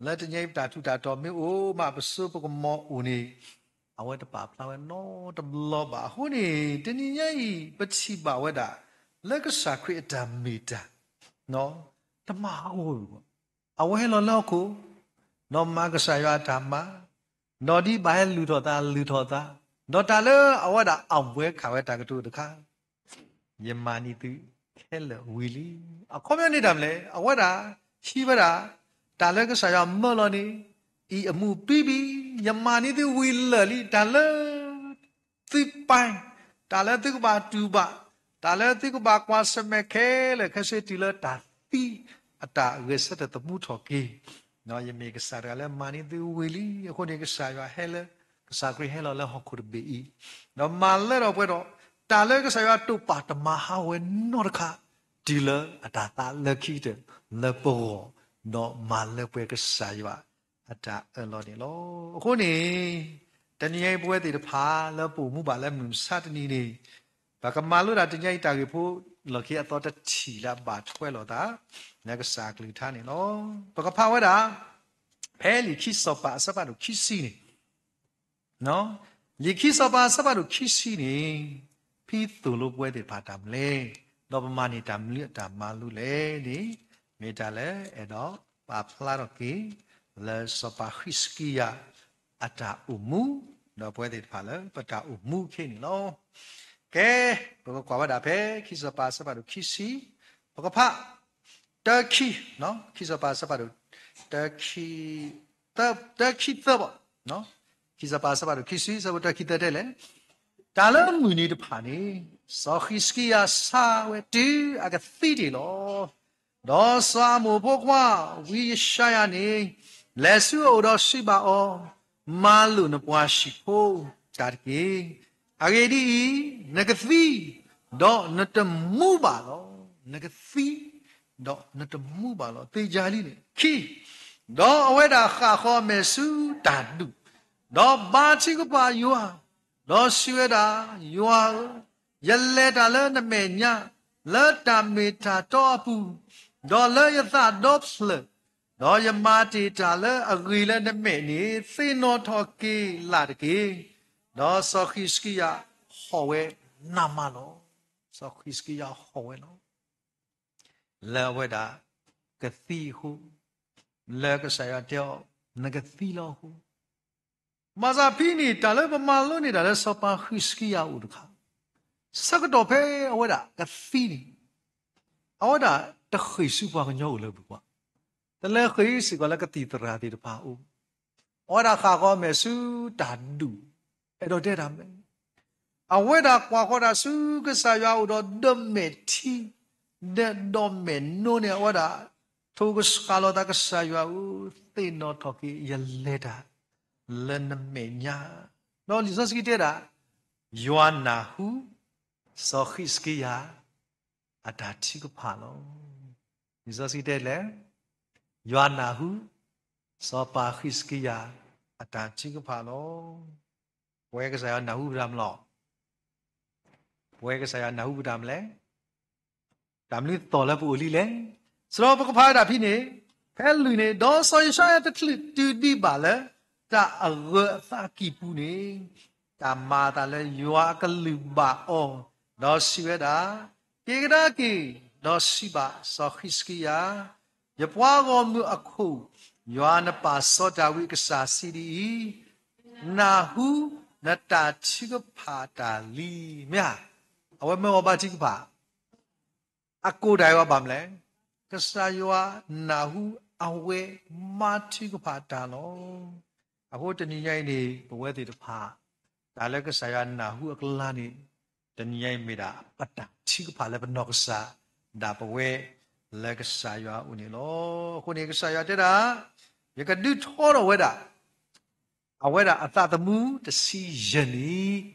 လၢတနံၤအံၤပတၢ်ထူးတၢ်တီၤမ့ၢ်အိၣ်မး ပစိပကမီၤအိၣ်န့ၣ်, အဝဲတပာ်ဖျါဝဲနီတဘျီဘၣ်. အဃိန့ၣ် တနံၤညါအံၤ ပထံၣ်ဘၣ်ဝဲဒၣ် လၢကစၢ်ခရံာ်အတၢ်မ့ၢ်တၢ် တမၤဟးဂီၤဝဲဘၣ်. အဝဲဟဲလီၤလၢဟီၣ်ခိၣ်, ဒီးမၤကစၢ်ယွၤအတၢ်မၤ, ဒီးဒ်ဘၣ်ဟဲလုၢ်ထီၣ်သးလုၢ်ထီၣ်သး, ဒီးတၢ်လၢအဝဲဒၣ်အဝဲခးဝဲတၢ်ကတိၤတခါ, ယမၤန့ၢ်သုခဲလၢာ်ဝံၤလံ. အခီပညီန့ၣ်တၢ်မနုၤလဲၣ်, အဝဲဒၣ်ဟံးဝဲဒၣ် တၢ်လၢကစၢ်ယွၤမၢလီၤန့ၣ်, အံၤအမူးပံပံ, ယမၤန့ၢ်သုဝံၤလၢာ်လံ. တၢ်လၢ သုပာ်, တၢ်လၢသုကဘၣ်တူၢ်ဘၣ်, တၢ်လၢသုကဘၣ်ကွၢ်ဆၢၣ်မဲာ်ခဲလၢာ်ခဲဆ့တုၤလၢတၢ်သံအတၢ်ဂဲၤဆၢထၢၣ်သမူထီၣ်က့ၤ, ယမ့ၢ်ကစၢ်တဂၤလၢမၤန့ၢ်သုဝံၤလံ. အဃိန့ၣ်ကစၢ်ယွၤဟဲလၢ, ကစၢ်ခရံာ်ဟဲလီၤလၢဟီၣ်ခိၣ်တဘ့ၣ်အံၤ, ဒီးမၤလၢထီၣ်ပှဲၤဒီး, တၢ်လၢကစၢ်ယွၤတိာ်ပာ်တမၤဟးဂီၤဝဲနီတခါ, တုၤလၢအတၢ်သးလၢခံကတၢၢ်လၢပဂီၢ်, ဒီးမၤလၢပှဲၤကစၢ်ယွၤ အတၢ်အၢၣ်လီၤန့ၣ်လီၤ. အဃိန့ၣ်, တနံၤညါအံၤပဝဲသ့ၣ်တဖၣ်လၢပအိၣ်မူဘၣ်လၢမုၢ်မဆါတနံၤန့ၣ်, ပကမၤလိဒၣ်တနံၤညါအံၤတၢ်ဂ့ၢ်ဖိ, လီၢ်ခံအသီတထံၣ်လၢအဘၣ်ထွဲလိာ်သး, လၢကစၢ်အကလုၢ်ကထါန့ၣ်လီၤ. ပကဖးဝဲဒၣ်, ဖဲလံာ်ခံစီၤပၤအဆၢဖးဒိၣ်ခံဆံန့ၣ် လံာ်ခံစီၤပၤအဆၢဖးဒိၣ်ခံဆံန့ၣ်, ဖဲသိၣ်လိပဝဲသ့ၣ်တဖၣ်တၢ်မနုၤလဲၣ်, ဒီးပမၤန့ၢ်တၢ်မနုၤအတၢ်မၤလိလဲၣ်န့ၣ်, မ့ၢ်တၢ်လၢအဲၣ်ဒိးပာ်ဖျါထီၣ်က့ၤ, လၢစီၤပၤဃံးစကံယၤအတၢ်အိၣ်မူ, ဒီးပဝဲသ့ၣ်တဖၣ်လၢပတၢ်အိၣ်မူခဲအံၤန့ၣ်လီၤ. ကဲ, ပကကွၢ်ဝဲဒၣ်ဖဲခံစီၤပၤအဆၢဖးဒိၣ်ခံဆံ, ပကဖး, တၢခံ, ခံစီၤပၤအဆၢဖးဒိၣ်, တၢခံ, တၢခံသၢဘၣ်, ခံစီၤပၤအဆၢဖးဒိၣ်ခံဆံ အဆၢဖိတၢခံသၢတဲလဲၣ်, တၢ်လၢမုၢ်နံၤတဖၣ်န့ၣ်, စီၤဃံးစကံယၤဆါဝဲတုၤအကသံတ့ၢ်လီၤ. ဒီးစီၤအၤမိၣ်ဖိခွါ, ဝံယၡါယၤန့ၣ်, လဲၤဆူအအိၣ်ဒီးစံးဘၣ်အီၤ, မၤလိာ်နပှၤဟံၣ်ဖိတၢ်တက့ၢ်. အဂ့ၢ်ဒ်အံၤ, နကသံ, ဒီးနတမူဘၣ်လီၤ. နကသံ, ဒီးနတမူဘၣ်လီၤ. သ့ၣ်ညါလံန့ၣ် ခံ, ဒီးအဝဲဒၣ်ဃၣ်ဃီၤအမဲာ်ဆူတၢ်ဒူၣ်, ဒီးဘါထုကဖၣ်ယွၤ, ဒီးစံးဝဲဒၣ်, ယွၤဧၢ, ယလဲၤတၢ်လၢနမဲာ်ညါ, လၢတၢ်မ့ၢ်တၢ်တီအပူၤ, ဒီးလၢယသးဒီဖျၢၣ်, ဒီးယမၤတ့ၢ်တၢ်လၢအဂ့ၤလၢနမဲာ်န့ၣ် သ့ၣ်နီၣ်ထီၣ်က့ၤလၢ်တက့ၢ်. ဒီးစီၤဃံးစကံယၤဟီၣ်ဝဲနးမးလီၤ. စီၤဃံးစကံယၤဟီၣ်ဝဲလီၤ. လၢအဝဲဒၣ်ကသံအဃိ, လၢကစၢ်ယွၤတဲအီၤ နကသံလီၤအဃိ, မၤသးဖဲန့ၣ် တၢ်လၢပမၤလိန့ၢ်တၢ်လၢစီၤပၤဃံးစကံယၤအအိၣ်တခါ, ဆၢကတီၢ်ဖဲအဝဲဒၣ်ကသံန့ၣ်, အဝဲဒၣ်တဃ့ၢ်ဆူပှၤကညီအိၣ်လၢပူၤဘၣ်, တလဲၤဃ့ၢ်စ့ၢ်ကီးလၢကသံၣ်သရၣ်သ့ၣ်တဖၣ်အအိၣ်, အဝဲဒၣ်ဃၣ်ဃီၤအမဲာ်ဆူတၢ်ဒူၣ်, အဲၣ်ဒိးတဲတၢ်မနုၤလဲၣ်. အဝဲဒၣ်ကွၢ်ဃီၤတၢ်ဆူကစၢ်ယွၤအအိၣ်ဒီး ဒီးမဲာ်ထံ, ဒီးဒီးမဲာ်နိန့ၣ် အဝဲဒၣ်ထိၣ်ကဆှးလီၤသး ကစၢ်ယွၤဧၢ, သ့ၣ်နီၣ်ထီၣ်က့ၤ ယလဲၤတၢ် လၢနမဲာ်ညါ, ဒီးလံာ်စီဆှံတဲဒၣ်, ယွၤနၢ်ဟူ စီၤဃံးစကံယၤ အတၢ်ထုကဖၣ်လီၤ. လံာ်စီဆှံတဲလဲၣ်, ယွၤနၢ်ဟူ စီၤပၤဃံးစကံယၤ အတၢ်ထုကဖၣ်လီၤ. ပဝဲကစၢ်ယွၤနၢ်ဟူပတၢ်မနုၤလဲၣ်. ပဝဲကစၢ်ယွၤနၢ်ဟူပတၢ်မနုၤလဲၣ်. တၢ်မနုၤသီၣ်လၢပအိၣ်လံလဲၣ်. စရီပကဖးဝဲဒၣ်ဖဲန့ၣ်, ဖဲလံာ်န့ၣ်, ဒီးစီၤယၡါယၤတချုးတုၤဒံးဘၣ်လၢ တၢ်အဂၢၤအသးကံၢ်ပူၤန့ၣ်, တၢ်မၤအသးလၢယွၤအကလုၢ်ဘၣ်အီၤ, ဒီးစံးဝဲဒၣ်, က့ၤကဒါက့ၤ, ဒီးစံးဘၣ်စီၤဃံးစကံယၤ, ယပှၤဂီၢ်မုၢ်အခိၣ်, ယွၤနပၢ်စီၤဒၤဝံးအကစၢ်စံးဒ်အံၤ, နၢ်ဟူနတၢ်ထုကဖၣ်တၢ်လံ. မ့ၢ်ဧါ, အဝဲမၢအီၤဘါထုကဖၣ် အကိၢ်တၢ်အံၤဘၣ်မနုၤလဲၣ်. ကစၢ်ယွၤနၢ်ဟူအဝဲမၤထုကဖၣ်တၢ်လီၤ. အဃိတနံၤညါအံၤန့ၣ် ပဝဲသ့ၣ်တဖၣ် တၢ်လၢကစၢ်ယွၤနၢ်ဟူအကျါန့ၣ် တနံၤညါအံၤမ့ၢ်ဒၣ်ပတၢ်ထုကဖၣ်လၢပနီၢ်ကစၢ် ဒၣ်ပဝဲလၢကစၢ်ယွၤအအိၣ်န့ၣ်လီၤ. အဃိန့ၣ် ကစၢ်ယွၤတဲဒၣ်, ယကဒုးထီထီၣ်ဝဲဒၣ် အဝဲဒၣ်အသးသမူတဆံယဲၢ်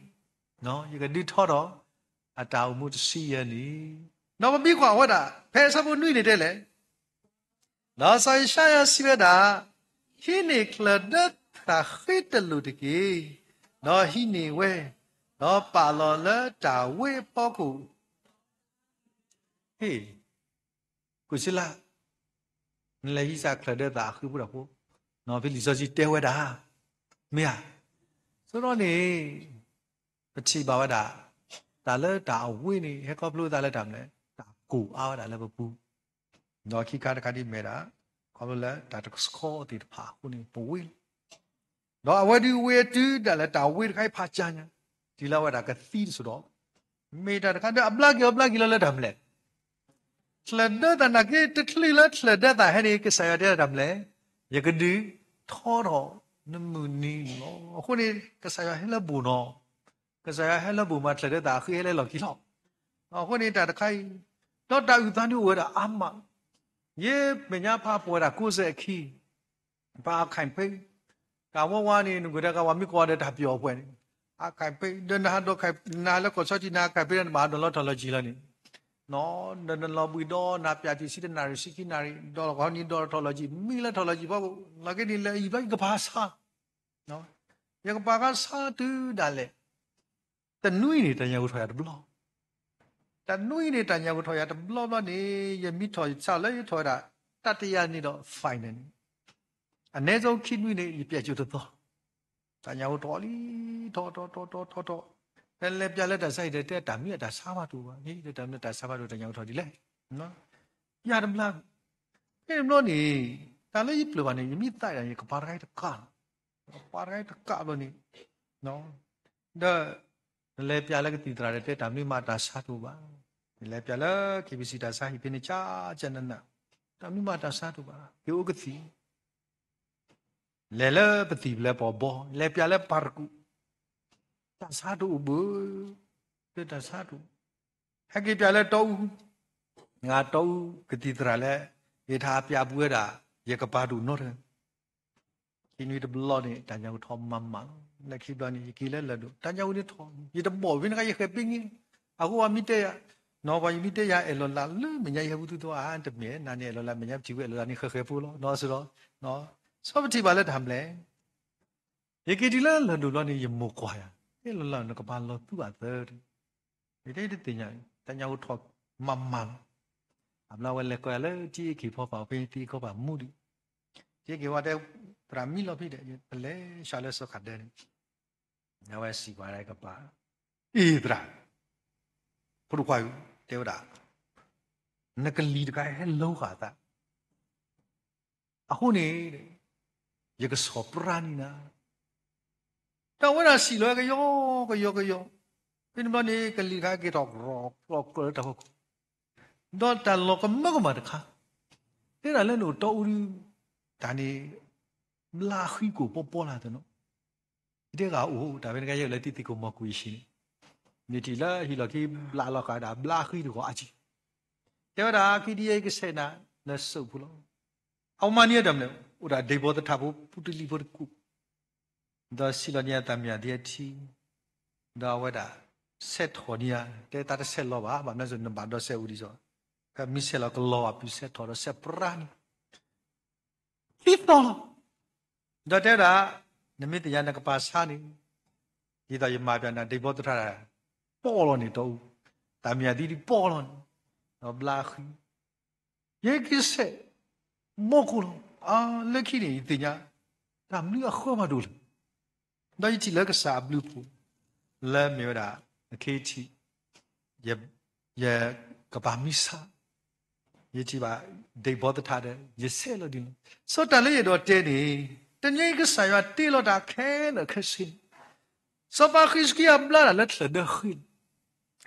နံၣ်, ယကဒုးထီထီၣ် အတၢ်အိၣ်မူတဆံယဲၢ်နံၣ်, ဒီးပမ့ၢ်ကွၢ်ဝဲဒၣ် ဖဲအဆၢဖိနွံန့ၣ်တဲလဲၣ်, ဒီးစီၤယၡါယၤစံးဝဲဒၣ်, ဟံးန့ၢ်ချၢၣ်ဒၢသးဃ့တလိာ်တက့ၢ်. ဒီးဟံးန့ၢ်ဝဲ, ဒီးပာ်လီၤလၢတၢ်ဝ့ၢ်အဖီခိၣ်, ဟ့ၣ် ကိၣ်စ့လး, နလဲၤဟံးစ့ၢ်ချၢၣ်ဒၢသးဃ့ဖိတၢ်ဖိ, ဖဲလံာ်စီဆှံတဲဝဲဒၣ်, မ့ၢ်ဧါ. ဆိဒီးန့ၣ် ပထံၣ်ဘၣ်ဝဲဒၣ် တၢ်လၢတၢ်အဝ့ၢ်န့ၣ် ဟဲခီဖျိသးလၢတၢ်မနုၤလဲၣ်, တၢ်ကိၢ်အါဝဲဒၣ်လၢပပူၤ, ဒီးခံခါတခါဒ်မ့ၢ်ဒၣ် ခီဖျိလၢတၢ်တကဆှီသ့ၣ်တဖၣ်အဃိန့ၣ် ပဝ့ၢ် ဒီးအဝဲဒုးဝ့ၢ်တုၤဒၣ်လဲာ်တၢ်ဝ့ၢ်တခါအံၤဖးကၢညါ, တုၤလၢအဝဲဒၣ်ကသံတစိၢ်ဒီး, မ့ၢ်တၢ်တခါဒီးအဘျါက့ၤအီၤဘျါက့ၤလီၤလၢတၢ်မနုၤလဲၣ်. ချၢၣ်ဒၢသးနာ်က့ တချုးလၢချၢၣ်ဒၢသးဟဲန့ၣ် ကစၢ်ယွၤတဲဒၣ်တၢ်မနုၤလဲၣ်, ယကဒုးထီထီၣ်နမုၢ်နံၤန့ၣ်လီၤ. အဃိန့ၣ် ကစၢ်ယွၤဟဲလၢဘိၣ်နီၤ, ကစၢ်ယွၤဟဲလၢဘိၣ်မး ချၢၣ်ဒၢသးဃ့ဟဲလၢလီၢ်ခံလီၤ. အဃိန့ၣ်တၢ်တခါအံၤ, ဒီးတၢ်အုၣ်သးန့ၣ်အိၣ်ဝဲဒၣ်အါမး, ယမဲာ်ညါဖးပှဲၤဒၣ်ကိးစဲးအခံ ပှၤအ campaign, တၢ်ဝဲဝါန့ၣ် နကွၢ်တၢ်ကဝီၤမ့ၢ်ကွၢ်ဒီးတၢ်ပျီၣ်အပှဲၤန့ၣ်, အ campaign ဒီးနဟးဒီး နဟးလၢကီၢ်ဆီတံၢ် နဟး campaign ဒီးနဘၣ်ဟးဒီးလၢ ထီၣ်လီၤကံၤလီၤန့ၣ်, ဒီးနလီၤဘှံးဒီးနပျးတံၢ်ဆံတနၣ်ရံၣ်ဆံခံနၣ်ရံၣ် ဒီးလီၤကီၢ်ဟီန့ၣ်ဒီးထီၣ်လီၤကံၤ မံလၢထီၣ်လီၤကံၤဖီခိၣ် လီၤက့ၤန့ၣ် လဲၤအံၤဘျီယကပၤဆါ ယကပၤကဆါတုၤဒၣ်လဲာ် တနွံန့ၣ် တၢ်ညၣ်ဂိၢ်ထီၣ်ယၤတဘျီ, တနွံန့ၣ် တၢ်ညၣ်ဂိၢ်ထီၣ်ယၤတဘျီဘျီန့ၣ် ယမ့ၢ်ထီၣ်ယဆါလၢယထီၣ်ဝဲဒၣ် တတိယန့ၣ်ဒီး final န့ၣ်, အနည်းဆုံးခံနွံန့ၣ် ယပျဲၢ်ကၠိတသီ, တၢ်ညၣ်ဂိၢ်ထီၣ်လံ, ထီၣ်ထီၣ်ထီၣ်ထီၣ်ထီၣ်ထီၣ်, ဖဲလဲၤပျးလၢတၢ်ဆါဟံၣ်ဒီး တဲတၢ်မံအတၢ်ဆါဘၣ်တအိၣ်ဘၣ်, တၢ်မံအတၢ်ဆါဘၣ်တအိၣ် တၢ်ညၣ်ဂိၢ်ထီၣ်ဒ်လဲၣ်, ယၤတဘျီ, ဖဲန့ၣ်ဘျီန့ၣ် တၢ်လၢယပျၢၤဘၣ်န့ၣ် ယမ့ၢ်သးဒၣ် ယကပၤတခါအံၤတကးလီၤ, ယကပၤတခါအံၤတကးဘျီန့ၣ်, ဒီး နလဲၤပျးလၢကသံၣ်သရၣ်ဒီး တဲတၢ်မံမးတၢ်ဆါတအိၣ်ဘၣ်, နလဲၤပျးလၢ KBC တၢ်ဆါဟံၣ်ဖဲန့ၣ် ကၠၢကၠၢနးနး, တၢ်မံမးတၢ်ဆါတအိၣ်ဘၣ်, က့ၤအိၣ်ကသံၣ် လဲၤလၢပသံၣ်ပူၤလၢပီၣ်ဘီ, လဲၤပျးလၢပၤတကူၣ်, တၢ်ဆါတအိၣ်ဘၣ်, တၢ်ဆါတအိၣ်, ဟဲက့ၤပျးလၢတီအူ, တီအူကသံၣ်သရၣ်လၢ ယထါပျးပူၤဝဲဒၣ် ယကပၤတအိၣ်နီတဂၤ, ခံနွံတဘျီန့ၣ် တၢ်ညၣ်ဂိၢ်ထီၣ်မးမးလီၤ, လၢခံဘျီန့ၣ် ယက့ၤလၢလၢၢ်ဒိၣ် တၢ်ညၣ်ဂိၢ်န့ၣ်ထီၣ်, ယတဘီၣ်ဝဲနကါ ယဃဲၤပ့ၤန့ၣ်, အဃိပှၤမ့ၢ်တဲယၤ, နီၢ် ပှၤမ့ၢ်တဲယၤအဲၣ်လီၤလးလၢမဲာ်ညါအံၤ ဟဲဘူးသူတအိၣ်ဧါ, တမ့ၢ်, နၤန့ၣ်အဲၣ်လီၤလးမဲာ်ညါ ပထံၣ်ဝဲအဲၣ်လီၤလးန့ၣ် ဃဲးဃဲးဖိလီၤ, နီၢ် စံးဒီး, နီၢ် စီၤပထံၣ်ဘၣ်လၢတၢ်မနုၤလဲၣ်. ယက့ၤတုၤလၢလၢၢ်ဒိၣ်ဘျီန့ၣ် ယမိၢ်ကွၢ်ယၤ, အဲၣ်လီၤလး နကဘၣ်လီၤသူအသၢ, ယတဲတသ့ၣ်ညါ, တၢ်ညါအိၣ်ထီၣ်မးမးလီၤ. အဘျီဝဲလဲၤကွၢ်လၢတံအ့ၣ်ခ့ၣ်ဖီဖီ ဖဲတံအ့ၣ်ခ့ၣ်ဖီဖီမူဒံး, တံအ့ၣ်ခ့ၣ်ဖီတဲ, သရၣ်မံလီၤဖဲဒီး ပလဲၤဆှးလၢစီၤခးဒၢန့ၣ်, အဝဲစံးပှၤဒၣ်ကပၤ, အ့ၣ်သရၣ်, ဖိတခွါဧၢ, တဲဝဲဒၣ်, နကလံၤတခါဟဲလီၤဃာ်သး အဃိန့ၣ် ယကဆီၣ်ပြၢန့ၢ်နၤ. ဒီးအဝဲဒၣ်စံၣ်လီၤကယီကယီကယီ, ဖဲန့ၣ်ဘျီန့ၣ် ကလံၤတခါက့ၤထီၣ်ကြီၢ်ကြီၢ်ကြီၢ်လၢတၢ်ဖီခိၣ်, ဒီးတၢ်လီၤကမၢကမၣ်တခါ, တဲဒၣ်လၢနအိၣ်တီအူဒုး, တၢ်န့ၣ် ဘျါဃံကိၢ်ပီပီလၢ်တနီၤ, ယတဲဂၤအိၣ် တၢ်ဖဲန့ၣ်ကယဲၢ်လၢတံၤသကိးမီၤကိၢ်ယဆံးန့ၣ်, မ့ၢ်ထံၣ်လၢဟံၣ်လီၢ်ခံဘျးလီၤဃာ်ဒၣ် ဘျါဃံတဂီၤအါကံ, တဲဝဲဒၣ် ခံဒံယဲၢ်ကဆဲးနၤလၢစိၣ်ဖိလီၤ. အဝဲမၤန့ၢ်တၢ်မနုၤလဲၣ်, အိၣ်ဒၣ်ဒ့ဘီသထၣ်ဖိ ပူတလံၤဖိတကူၣ်, ဒီးစံၣ်လီၤန့ၢ်အသးမၠၣ်ဒံအထံ, ဒီးအဝဲဒၣ် ဆဲးထီၣ်န့ၢ်ဧါ, တဲသးတဆဲးလီၤဘၣ်, ဘၣ်မနုၤအဃိ နဘၣ်ဒီးဆဲးအိၣ်ဒံးစီ, ဖဲမ့ၢ်ဆဲးလီၤကလီၤဘၣ် ပျုၤဆဲးထီၣ်ဒီးဆဲးပြၢန့ၢ် ခံသီလီၤ. ဒီးတဲဝဲဒၣ်, နမ့ၢ်သ့ၣ်ညါနကပၤဆါန့ၣ်, ဒ်သိးယမၤပျၢ်နၤ ဒ့ဘီသထၣ် ပီၣ်လီၤန့ၢ်တီအူ, သးမၠၣ်ဒံဒံပီၣ်လီၤန့ၣ်, ဒီးဘျါဃံ, ယဲက့ၤဆဲး ဘီကိၢ်လီၤ. အါ လၢခံန့ၣ် ယသ့ၣ်ညါ တၢ်မနုၤအဃၢမၤဒိၣ်လဲၣ်. ဒီးယထံၣ်လၢကစၢ်အဘျုးအဖှိၣ် လၢမ့ၢ်ဝဲဒၣ် အခ့ထံး ယကပၤမံဆါ, ယထံၣ်ဘၣ် ဒ့ဘီသထၣ်ဒီး ယဆဲးလီၤဒ်န့ၣ်လီၤ. စီၤတၢ်လၢယအဲၣ်ဒိးတဲန့ၣ်, တနံၤအံၤကစၢ်ယွၤတ့လီၤတၢ်ခဲလၢာ်ခဲဆ့န့ၣ်, စီၤပၤဃံးစကံယၤဘျါတၢ်လၢချၢၣ်ဒၢဃ့လီၤ.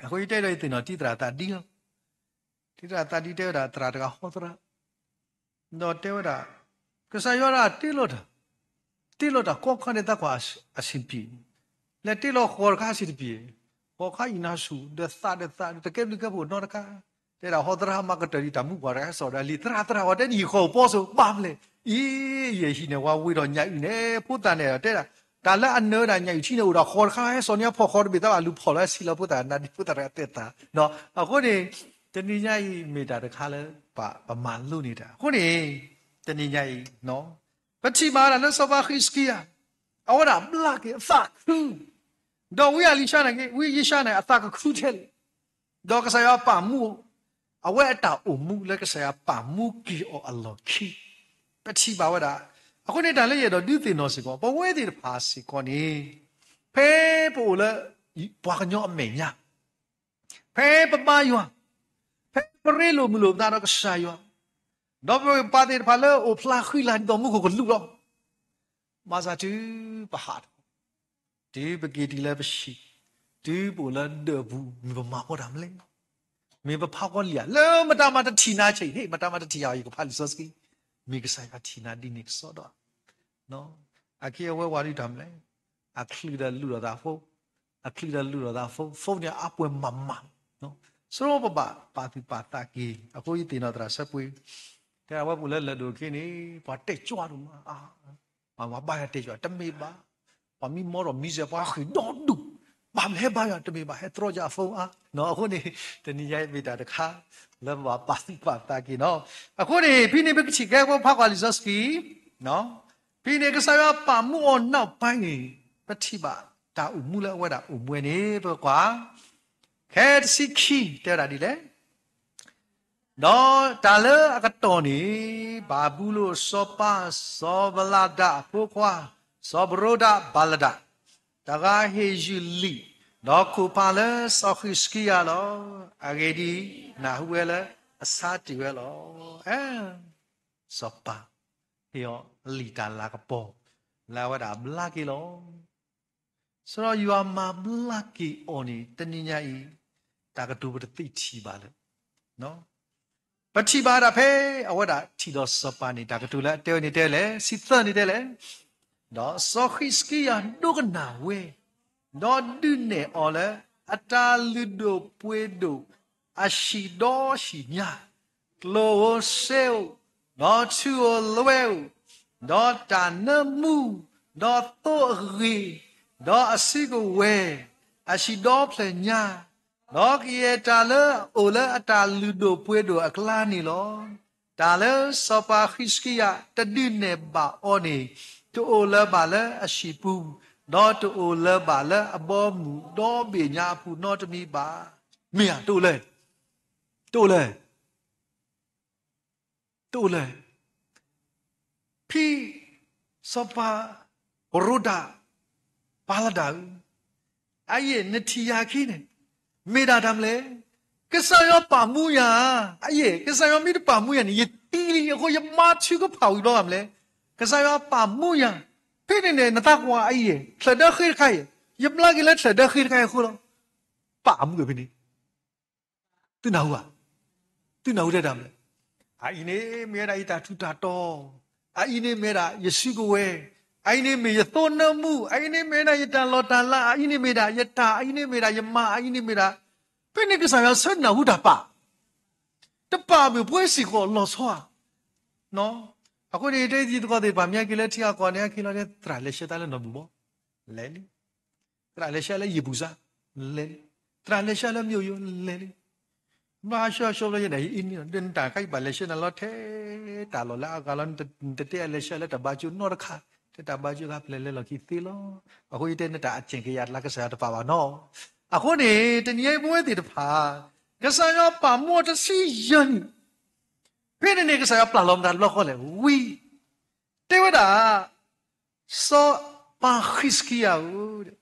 အဃိယတဲဒီးယသ့ၣ်နီၣ် တံၤသရၣ်သးဒံလီၤ. တံၤသရၣ်သးဒံတဲဝဲဒၣ် သရၣ်တဂၤဟီသရၣ် ဒီးတဲဝဲဒၣ်, ကစၢ်ယွၤဒၣ်တ့လီၤတၢ်, တ့လီၤတၢ်ကိးခါန့ၣ် သးကွၢ်အဆံးပံၤ, လဲၤတ့လီၤဃီတခါအဆံးတပံၤ, ဃီခါအံၤနၢ်ဆူၣ် ဒီးသးဒီးသးဒီးတကဲဘျုးကဲဖှိၣ်နီတခါ, တဲဒၣ်ဟီသရၣ်မၤကတၢၢ်ဒံးတၢ်မူပှၤတဂၤဟဲစိာ်ဒီးလံ, သရၣ်သရၣ် ပှၤတဲနံၣ်ဃီၤပီစိၤ ဘၣ်မလဲၣ်, အံၤ ယဟံၣ်န့ၣ် ဝၤဝ့ၤဒီးညၣ်အုၣ်န့ၣ် ဖိသၣ်န့ၣ် တဲဒၣ်, တၢ်လၢအနၢၤဒၣ်ညၣ်အုၣ်ထံန့ၣ် အိၣ်ဒီးဃီတခါဟဲစိာ်န့ၢ်ဖီၣ်ဃီတဘ့ၣ် သးဘၣ်လူၤဖီၣ်လီၤဟဲဆံးလီၤဖိသၣ်နါဒံး ဖိသၣ်တဂၤတဲသး, အဃိန့ၣ် တနံၤညါအံၤ မ့ၢ်တၢ်တခါလၢ ပမၤလိန့ၢ်တၢ်အဃိန့ၣ်, တနံၤညါအံၤ ပထံၣ်ဘၣ်ဒၣ်လၢစီၤပၤဃံးစကံယၤ, အဝဲဒၣ်ဘျါက့ၤအသးခု, ဒီးဝံအလံၤၡါန့ၣ်က့ ဝံယၡါန့ၣ် အသးကခုထဲလဲၣ်, ဒီးကစၢ်ယွၤပာ်မူ, အဝဲအတၢ်အိၣ်မူလၢကစၢ်ယွၤပာ်မူက့ၤအီၤအလီၢ်ခံ, ပထံၣ်ဘၣ်ဝဲဒၣ်, အဃိန့ၣ်တၢ်လၢယအဲၣ်ဒိးဒုးသ့ၣ်နီၣ်စ့ၢ်ကီး ပဝဲသ့ၣ်တဖၣ်စ့ၢ်ကီးန့ၣ်, ဖဲပအိၣ်လၢ ပှၤကညီအမဲာ်ညါ ဖဲပဘါယွၤ, ဖဲပရ့လိာ်မုာ်လိာ်ပသးဒီးကစၢ်ယွၤ, ဒီးပပှၤသ့ၣ်တဖၣ်လၢအိၣ်ဖျါဃံလၤဒ်သိးမူခိၣ်ကလူးလီၤ. ဘၣ်ဆၣ်တုၤပဟးထီၣ်, တုၤပက့ၤတုၤလၢပဆံး, တုၤပအိၣ်လၢဒၢးပူၤ မ့ၢ်ပမၤဃီတၢ်မနုၤလဲၣ်, မ့ၢ်ပဖးဃီလံဧါ, လၢမတၤမၤတထံၣ်နၤဆံး, ဟ့ၣ် မတၤမၤတထံၣ်ယၤ ယကဖးလံာ်စီဆှံ, မ့ၢ်ကစၢ်ယွၤထံၣ်နၤဒ်န့ၣ်ကစီဒီ, အခဲအံၤအဝဲဝၤဒုးတၢ်မနုၤလဲၣ်, အချုးဒီးလူၤလိာ်သး phone, အချုးဒီးလူၤလိာ်သး phone, phone န့ၣ်အါပှဲၤမးမး, စရီပဘၣ်ပာ်သူၣ်ပာ်သးက့ၤ, အဃိယသ့ၣ်နီၣ်သရၣ်စဲပှ့ၤ, တဲအဝဲပူၤလၢလၢၢ်ဒိၣ်ခံန့ၣ် ပှၤတဲာ်ကၠီဒိၣ်မး, ပှၤဘါယွၤတဲာ်ကၠီ တမ့ၢ်ဘၣ်, ပှၤမံမီဒီးမံစဲး ပှၤဃ့ၢ်ဒီဒူၣ်, ဘၣ်မနုၤဟဲဘါယွၤ တမ့ၢ်ဘၣ် ဟဲတြီယၤ phone အါ, အဃိန့ၣ် တနံၤညါအံၤမ့ၢ်တၢ်တခါ လၢပဘၣ်ပာ်သူၣ်ပာ်သးက့ၤနီၤ, အဃိန့ၣ် ဖဲန့ၣ်ပကထံၣ်ကဲ ပဖးကွၢ်လံာ်စီဆှံ ဖဲန့ၣ် ကစၢ်ယွၤပာ်မူအီၤနောက်ပိုင်းန့ၣ် ပထံၣ်ဘၣ်တၢ်အိၣ်မူလၢအဝဲဒၣ်အိၣ်မူဝဲန့ၣ် ပကွၢ် ခဲတဆံခံ တဲဝဲဒၣ်ဒ်လဲၣ်, ဒီးတၢ်လၢအကတီၢ်န့ၣ် ဘၤဘူလိၣ်စီၤပၤ စီၤဘလၤဒၣ်အဖိခွါ စီၤဘရိဒၣ်ဘၤလဒၣ် တဂၤဟ့ၣ်ယုၢ်လံာ် ဒီးခိၣ်ဖးလၢစီၤဃံးစကံယၤလီၤ. အဂ့ၢ်ဒ်အံၤ, နၢ်ဟူဝဲလၢအဆါတ့ၢ်ဝဲလီၤ. စီၤပၤ ဟ့ၣ်အီၤလံာ်တၢ်လၤကပီၤ လၢအဝဲဒၣ်ဘျါက့ၤလီၤ. စရီယွၤမၤဘျါက့ၤအီၤန့ၣ် တနံၤညါအံၤ တၢ်ကတိၤပတသ့ထံၣ်ဘၣ်လၢ ပထံၣ်ဘၣ်ဒၣ်ဖဲအဝဲဒၣ်ထံၣ်ဒီးစီၤပၤန့ၣ် တၢ်ကတိၤလၢအတဲဝဲန့ၣ်တဲလဲၣ်, ဆံသၢန့ၣ်တဲလဲၣ်, ဒီးစီၤဃံးစကံယၤဒိကနၣ်ဝဲ, ဒီးဒုးနဲၣ်အီၤလၢအတၢ်လုၢ်ဒိၣ်ပှ့ၤဒိၣ် အဟံၣ်ဒီဟံၣ်ညါ, ကျိၣ်ဧိၤစ့ဧိၤ, ဒီးထူဧိၤလွဲဧိၤ, ဒီးတၢ်နၢမူ, ဒီးသိအဂ့ၤ, ဒီးအစုကဝဲၤ, အဟံၣ်ဒီဖျၢၣ်ညါ, ဒီးကယဲၢ်တၢ်လၢအအိၣ်လၢအတၢ်လုၢ်ဒိၣ်ပှ့ၤဒိၣ်အကျါန့ၣ်လီၤ. တၢ်လၢစီၤပၤဃံးစကံယၤတဒုးနဲၣ်ဘၣ်အီၤန့ၣ်, တအိၣ်လၢၤဘၣ်လၢအဟံၣ်ပူၤ, ဒီးတအိၣ်လၢၤဘၣ်လၢအဘီအမုၢ်ဒီဘ့ၣ်ညါအပူၤနီတမံၤဘၣ်. မ့ၢ်ဧါ, တအိၣ်လၢၤ, တအိၣ်လၢၤ တအိၣ်လၢၤ. ဖံစီၤပၤကရူဒၤ ပၢ်လၢဒၣ်ဧၢ, အအံၤ နထံၣ်ယၤခံန့ၣ် မ့ၢ်ဒၣ်တၢ်မနုၤလဲၣ်. ကစၢ်ယွၤပာ်မူယၤ, အအံၤ ကစၢ်ယွၤမ့ၢ်တပာ်မူယၤန့ၣ် ယသံလံ, အဃိယမါထုကဖၣ်ဝံၤဘျီဘၣ်မနုၤလဲၣ်. ကစၢ်ယွၤပာ်မူယၤ, ဖဲန့ၣ်န့ၣ် နသးကွၢ်အံၤ ချၢၣ်ဒၢဃ့တခါအံၤ, ယဘျါက့ၤလၢချၢၣ်ဒၢဃ့တခါအံၤအဃိလီၤ. ပာ်မူဖဲန့ၣ် သုနၢ်ဟူဧါ, သုနၢ်ဟူထဲတၢ်မနုၤလဲၣ်. အအံၤန့ၣ်မ့ၢ်ဝဲဒၣ်ယတၢ်ထူးတၢ်တီၤ, အအံၤန့ၣ်မ့ၢ်ဝဲဒၣ်ယစုကဝဲၤ, အအံၤန့ၣ်မ့ၢ်ယသိနၢမူ, အအံၤန့ၣ်မ့ၢ်ဝဲဒၣ်ယတၢ်လီၢ်တၢ်လၤ, အအံၤန့ၣ်မ့ၢ်ဒၣ်ယတၢ်, အအံၤန့ၣ်မ့ၢ်ဒၣ်ယမါ, အအံၤန့ၣ်မ့ၢ်ဒၣ်, ဖဲန့ၣ်ကစၢ်ယွၤဆၢနၢ်ဟူတၢ်ပာ်, တပာ်မ့ၢ်ပှဲၤစ့ၢ်ကီးလီၤဆီဧါ. အဃိန့ၣ် တၢ်သံသကိးသ့ၣ်တဖၣ် မ့ၢ်က့ၤလၢထံဂၤကီၢ်ဂၤန့ၣ် အခံလီၤန့ၣ် သရၣ်လဲၤဆှၢတၢ်လၢနီၢ်ဘူၣ်ဘီ, လဲၤလံ သရၣ်လဲၤဆှၢလၢယံၣ်ပူၤစါ, လဲၤလံ. သရၣ်လဲၤဆှၢလၢမၠိယိၤ, လဲၤလံ. ဘၣ်ဆှၢဆှၢဘျီယဲန့ၣ် ယအံၤန့ၣ် ဒ်နတၢ်ခါယဘၣ်လဲၤဆှၢနၤလီၤထဲတၢ်လီၢ်လၢအဂၤလီၤ, နတတဲအလဲၤဆှၢလၢတၢ်ဘါကၠိနီတခါ, ထဲတၢ်ဘါကၠိခါဖျဲးလဲၤလီၢ်ခံသ့လီၤ. အဃိယတဲနတၢ်အကဲၣ်ကယၤတလါကစၢ်ယွၤတပာ်ဘၣ်နီၤ. အဃိန့ၣ် တနံၤအံၤပဝဲသ့ၣ်တဖၣ် ကစၢ်ယွၤပာ်မူအီၤတဆံယဲၢ်နံၣ်, ဖဲန့ၣ်န့ၣ် ကစၢ်ယွၤပျၢ်လီၤမတၤတဘျီဃီလဲၣ်, ဝံၤ တဲဝဲဒၣ် စီၤပၤဃံးစကံယၤဧၢ,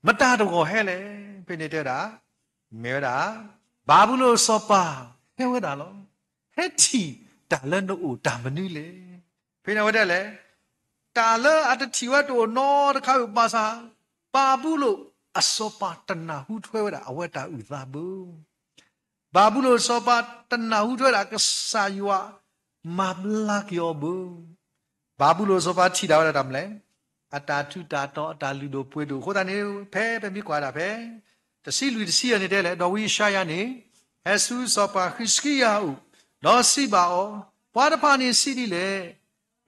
မတၤတဂီၤဟဲလဲၣ်. ဖဲန့ၣ်တဲဝဲဒၣ်, မ့ၢ်ဝဲဒၣ် ဘၤဘူလိၣ်စီၤပၤ ဟဲဝဲဒၣ်လီၤ. ဟဲထံၣ်တၢ်လၢနအိၣ်တၢ်မနုၤလဲၣ်. ဖဲန့ၣ်အဝဲဒၣ်လဲၣ်, တၢ်လၢအတထံၣ်ဝဲတအိၣ်နီတခါဧိၤဘၣ်ဆၣ်, ဘၤဘူလိၣ်အစီၤပၤတနၢ်ဟူထွဲဝဲဒၣ်အဝဲတၢ်အုၣ်သးဘၣ်. ဘၤဘူလိၣ်စီၤပၤတနၢ်ဟူထွဲဒၣ်ကစၢ်ယွၤမၤဘျါက့ၤအီၤဘၣ်. ဘၤဘူလိၣ်စီၤပၤထံၣ်ဒၣ်ဝဲဒၣ်တၢ်မနုၤလဲၣ်, အတၢ်ထူးတၢ်တီၤ အတၢ်လုၢ်ဒိၣ်ပှ့ၤဒိၣ်အဃိသတးန့ၣ် ဖဲပမ့ၢ်ကွၢ်ဒၣ်ဖဲ တဆံလွံၢ်တဆံယဲၢ်န့ၣ်တဲလဲၣ်, ဒီးဝံယၡါယၤန့ၣ် ဟဲဆူစီၤပၤဃံးစကံယၤအအိၣ်, ဒီးစံးဘၣ်အီၤ, ပှၤတဖၣ်န့ၣ်စံးဒ်လဲၣ်,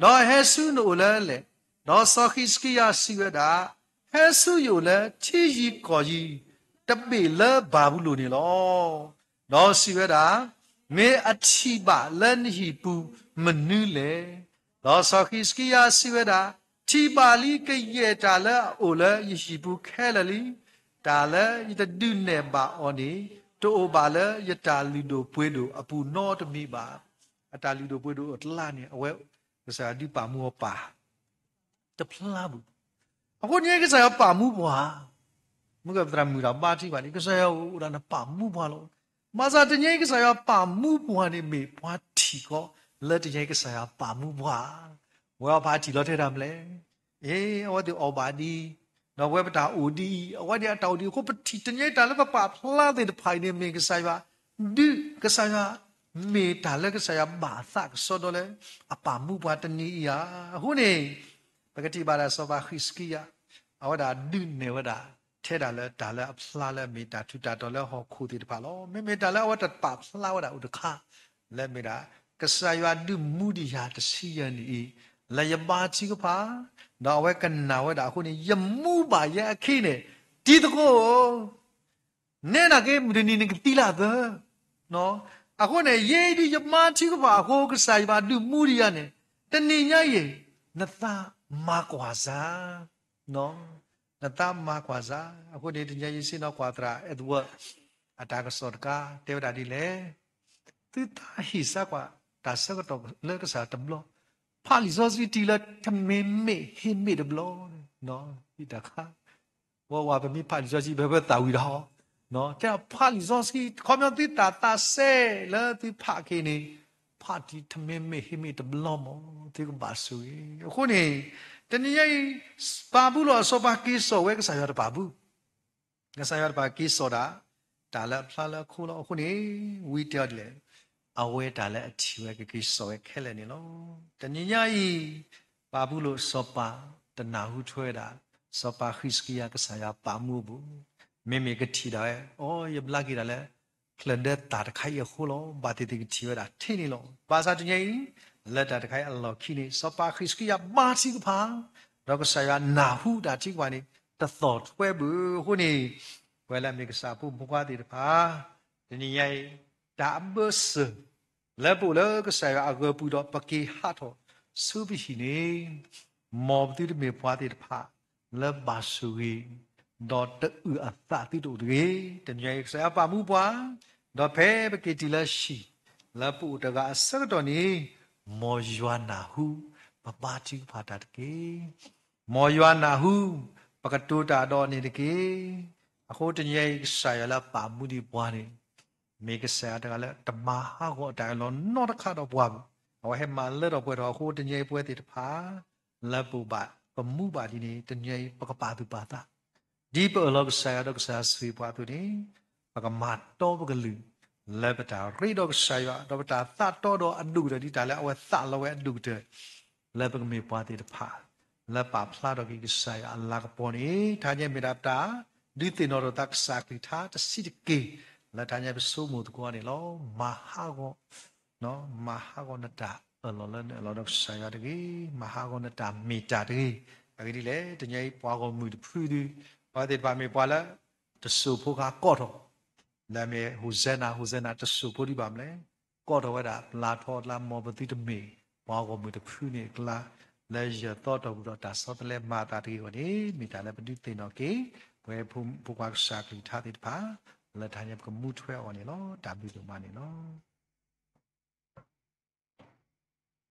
ဒီးဟဲဆူနအိၣ်လၢလဲၣ်. ဒီးစီၤဃံးစကံယၤစံးဝဲဒၣ်, ဟဲဆူယအိၣ်လၢထံယံၤကီၢ်ယံၤ တဘ့ၣ်လၢဘၤဘူလိၣ်န့ၣ်လီၤ. ဒီးစံးဝဲဒၣ်, မ့ၢ်အထံၣ်ဘၣ်လၢနဟံၣ်ပူၤမနုၤလဲၣ်. ဒီးစီၤဃံးစကံယၤစံးဝဲဒၣ်, ထံၣ်ဘၣ်လံကယဲၢ်တၢ်လၢအအိၣ်လၢယဟံၣ်ပူၤခဲလၢာ်လံ. တၢ်လၢယတဒုးနဲၣ်ဘၣ်အီၤန့ၣ် တအိၣ်ဘၣ်လၢယတၢ်လုၢ်ဒိၣ်ပှ့ၤဒိၣ်အပူၤနီတမံၤဘၣ်. အတၢ်လုၢ်ဒိၣ်ပှ့ၤဒိၣ်အကျါန့ၣ် အဝဲကစၢ်ယွၤဒုးပာ်မူအီၤပာ် တဖျါဘၣ်. အဃိန့ၣ်ကစၢ်ယွၤပာ်မူပှၤ, မ့ၢ်ကသရၣ်မုၣ်တၢ်ဘါထံၣ်ဘၣ်န့ၣ် ကစၢ်ယွၤအိၣ်ဒၣ်နပာ်မူပှၤလီၤ. ဘၣ်ဆၣ်တနံၤအံၤကစၢ်ယွၤပာ်မူပှၤန့ၣ် မ့ၢ်ပှၤထံၣ်ကီးလၢတနံၤအံၤကစၢ်ယွၤပာ်မူပှၤ, ဝဲအီၤဖးထံၣ်လီၤထဲတၢ်မနုၤလဲၣ်. အ့ အဝဲသ့ၣ်အီၣ်ဘၣ်ဒ်အံၤ, ဒီးပဝဲပတၢ်အိၣ်ဒ်အံၤ, အဝဲသ့ၣ်အတၢ်အိၣ်ဒ်အံၤအဃိ ပထံၣ်တနံၤအံၤတၢ်လၢပပာ်ဖျါသ့ၣ်တဖၣ်အံၤန့ၣ် မ့ၢ်ကစၢ်ယွၤဒုး, ကစၢ်ယွၤ မ့ၢ်တၢ်လၢကစၢ်ယွၤဘၣ်အသးကစီဒီလၢ အပာ်မူပှၤတနံၤအံၤဧါ. အဃိန့ၣ် ပကထံၣ်ဘၣ်ဒၣ်စီၤပၤဃံးစကံယၤ အဝဲဒၣ်ဒုးနဲၣ်ဝဲဒၣ် ထဲဒၣ်လၢတၢ်လၢအဖျါလၢအမ့ၢ်တၢ်ထူးတၢ်တီၤလၢဟီၣ်ခိၣ်သ့ၣ်တဖၣ်လီၤ. မ့မ့ၢ်တၢ်လၢအဝဲတပာ်ဖျါဝဲဒၣ်အိၣ်တခါ လၢမ့ၢ်ဒၣ် ကစၢ်ယွၤဒုးမူဒံးယၤတဆံယဲၢ်နံၣ်အံၤ လၢယဘါထုကဖၣ်, ဒီးအဝဲကနၣ်ဝဲဒၣ်အဃိန့ၣ် ယမူဘၣ်ယဲအခ့န့ၣ် တံၤသကိးဧၢ နဲဒၣ်က့ မုၢ်တနံၤနကသံလၢအသၢ. အဃိန့ၣ် ယဲဒုးယမါထုကဖၣ်အဃိ ကစၢ်ယွၤဒုးမူဒံးယၤန့ၣ် တနံၤညါအံၤ နသးမၤကွၢ်စၢ်, နသးမၤကွၢ်စၢ်. အဃိန့ၣ် တနံၤညါယဆ့ၣ်နီၤကွၢ်သရၣ် Edward အတၢ်ကစီၣ်တခါ တဲဝဲဒၣ်ဒ်လဲၣ်, သုသးဟ့ၣ်စၢ်ကွၢ် တၢ်ဆၢကတီၢ်လၢကစၢ်တဘျီ, ဖးလံာ်စီဆှံတံၢ်လၢတမ့မ့ၢ်ဟ့မ့ၢ်တဘျီ, တခါ ဝဲဝဲပမ့ၢ်ဖးလံာ်စီဆှံ ပဝဲသးဝံၤဒီး တဲဖးလံာ်စီဆှံ ခီပညီသုတၢ်သးစဲလၢသုဖးက့ၤန့ၣ် ဖးတံၢ်တမ့မ့ၢ်ဟ့မ့ၢ်တဘျီမး သုကဘၣ်ဆိၣ်ဂ့ၤ. အဃိန့ၣ် တနံၤညါအံၤ ဘၤဘူလိၣ်အစီၤပၤက့ၤစိာ်ဝဲ ကစၢ်ယွၤတပာ်ဘူး, ကစၢ်ယွၤတပာ်က့ၤစိာ်ဒၣ် တၢ်လၢအဖျါလၢအခိလီၤ. အဃိန့ၣ် ဝံတဲအီၤဒ်လဲၣ်, အဝဲတၢ်လၢအထံၣ်ဝဲကက့ၤစိာ်ဝဲခဲလၢာ်န့ၣ်လီၤ. တနံၤညါအံၤ ဘၤဘူလိၣ်စီၤပၤ တနၢ်ဟူထွဲဝဲဒၣ် စီၤပၤဃံးစကံယၤ ကစၢ်ယွၤပာ်မူအပူၤ, မ့မ့ၢ်ကထံၣ်ဒၣ်ဝဲ အိ ယဘျါက့ၤဒၣ်လၢ ချၢၣ်ဒၢသၣ်တခါအံၤအဃိလီၤ. ဘၣ်သ့ၣ်သ့ၣ်ကထံၣ်ဝဲဒၣ်ထဲန့ၣ်လီၤ. ဘၣ်ဆၣ်တနံၤညါအံၤ လၢတၢ်တခါအံၤအလီၢ်ခံန့ၣ် စီၤပၤဃံးစကံယၤဘါထုကဖၣ်, ဒီးကစၢ်ယွၤနၢ်ဟူတၢ်ထုကဖၣ်န့ၣ် တသီၣ်ထွဲဘၣ်. အဃိန့ၣ် ပဝဲလၢအမ့ၢ်ကစၢ်အဖိမုၣ်ဖိခွါသ့ၣ်တဖၣ်, တနံၤညါအံၤ တၢ်အဘၢၣ်စၢၤ လၢပအိၣ်လၢကစၢ်ယွၤအဂၢၤပူၤဒီး ပက့ၤဟးထီၣ်ဆူပဟံၣ်န့ၣ်, မ်ပသုတမ့ၢ်ပှၤသ့ၣ်တဖၣ် လၢဘၣ်ဆိၣ်ဂ့ၤ ဒီးတအုၣ်အသးသုတအိၣ်တဂ့ၤ. တနံၤညါအံၤ ကစၢ်ယွၤပာ်မူပှၤ, ဒီးဖဲပက့ၤတုၤလၢဟံၣ် လၢပအိၣ်တဂၤအဆၢကတီၢ်န့ၣ်, မ်ယွၤနၢ်ဟူ ပဘါထုကဖၣ်တၢ်တက့ၢ်. မ်ယွၤနၢ်ဟူ ပကတိၤတၢ်ဒီးအီၤန့ၣ်တက့ၢ်. အဃိတနံၤညါအံၤ ကစၢ်ယွၤလၢအပာ်မူဒံးပှၤန့ၣ် မ့ၢ်ကစၢ်ယွၤတဂၤလၢတမၤဟးဂီၤအတၢ်အၢၣ်လီၤနီတခါဒီးပှၤဘၣ်. အဝဲဟဲမၤလၢထီၣ်ပှဲၤထီၣ်အဃိ တနံၤညါအံၤပဝဲသ့ၣ်တဖၣ် လၢပအိၣ်ဘၣ်ပမူဘၣ်ဒ်န့ၣ် တနံၤညါအံၤ ပကပာ်သူၣ်ပာ်သး ဒ်ပအၢၣ်လီၤကစၢ်ယွၤဒီးကစၢ်ဆိၣ်ဂ့ၤပှၤအသိးန့ၣ်, ပကမၤတီပကလုၢ် လၢပတၢ်ရ့ဒီးကစၢ်ယွၤ ဒီးပတၢ်သးတီဒီးအဒိၣ်ကတၢၢ် ဒ်တၢ်လၢအဝဲသးလီဝဲအဒိၣ်ကတၢၢ် လၢပကမ့ၢ်ပှၤသ့ၣ်တဖၣ် လၢပာ်ဖျါထီၣ်က့ၤကစၢ်ယွၤအလၤကပီၤန့ၣ် တဟါညါမ့ၢ်ဒၣ်တၢ်ဒုးသ့ၣ်နီၣ်ထီၣ်သးကစၢ်ခရံာ်ထါတဆံးတက့ၢ် လၢတဟါညါပဆိကမိၣ်သကိးန့ၣ်လီၤ. မၤဟးဂီၤ မၤဟးဂီၤနတၢ်အၢၣ်လီၤလၢနအၢၣ်လီၤဒီးကစၢ်ယွၤတဂ့ၤ. မၤဟးဂီၤနတၢ်မ့ၢ်တၢ်တဂ့ၤ. အဂ့ၢ်ဒ်လဲၣ်, တနံၤညါအံၤ ပှၤဂီၢ်မုၢ်တဖုဒုး ပှၤသ့ၣ်တဖၣ်မ့ၢ်ပှၤလၢ တစိၢ်ဖိခါကိးထီၣ် လၢအမ့ၢ် Hosanna Hosanna တစိၢ်ဖိဒံးဘၣ်မနုၤလဲၣ်. ကိးထီၣ်ဝဲဒၣ် ပျၢ်ထီၣ်အကျါ မ်ပသုတမ့ၢ် ပှၤဂီၢ်မုၢ်တဖုန့ၣ်အကျါ လၢယၢၤသီတီၢ်ပူၤဒီးတၢ်ဆီတလဲမၤအသးတဂ့ၤအဂီၢ်န့ၣ် မ့ၢ်တၢ်လၢပဒုးသ့ၣ်နီၣ်က့ၤ ပဝဲဖိခွါကစၢ်ခရံာ်ထါသ့ၣ်တဖၣ် လၢတဟါညါပကမူထွဲအီၤန့ၣ်လီၤ. တၢ်ဘျုးဒိၣ်မးန့ၣ်လီၤ.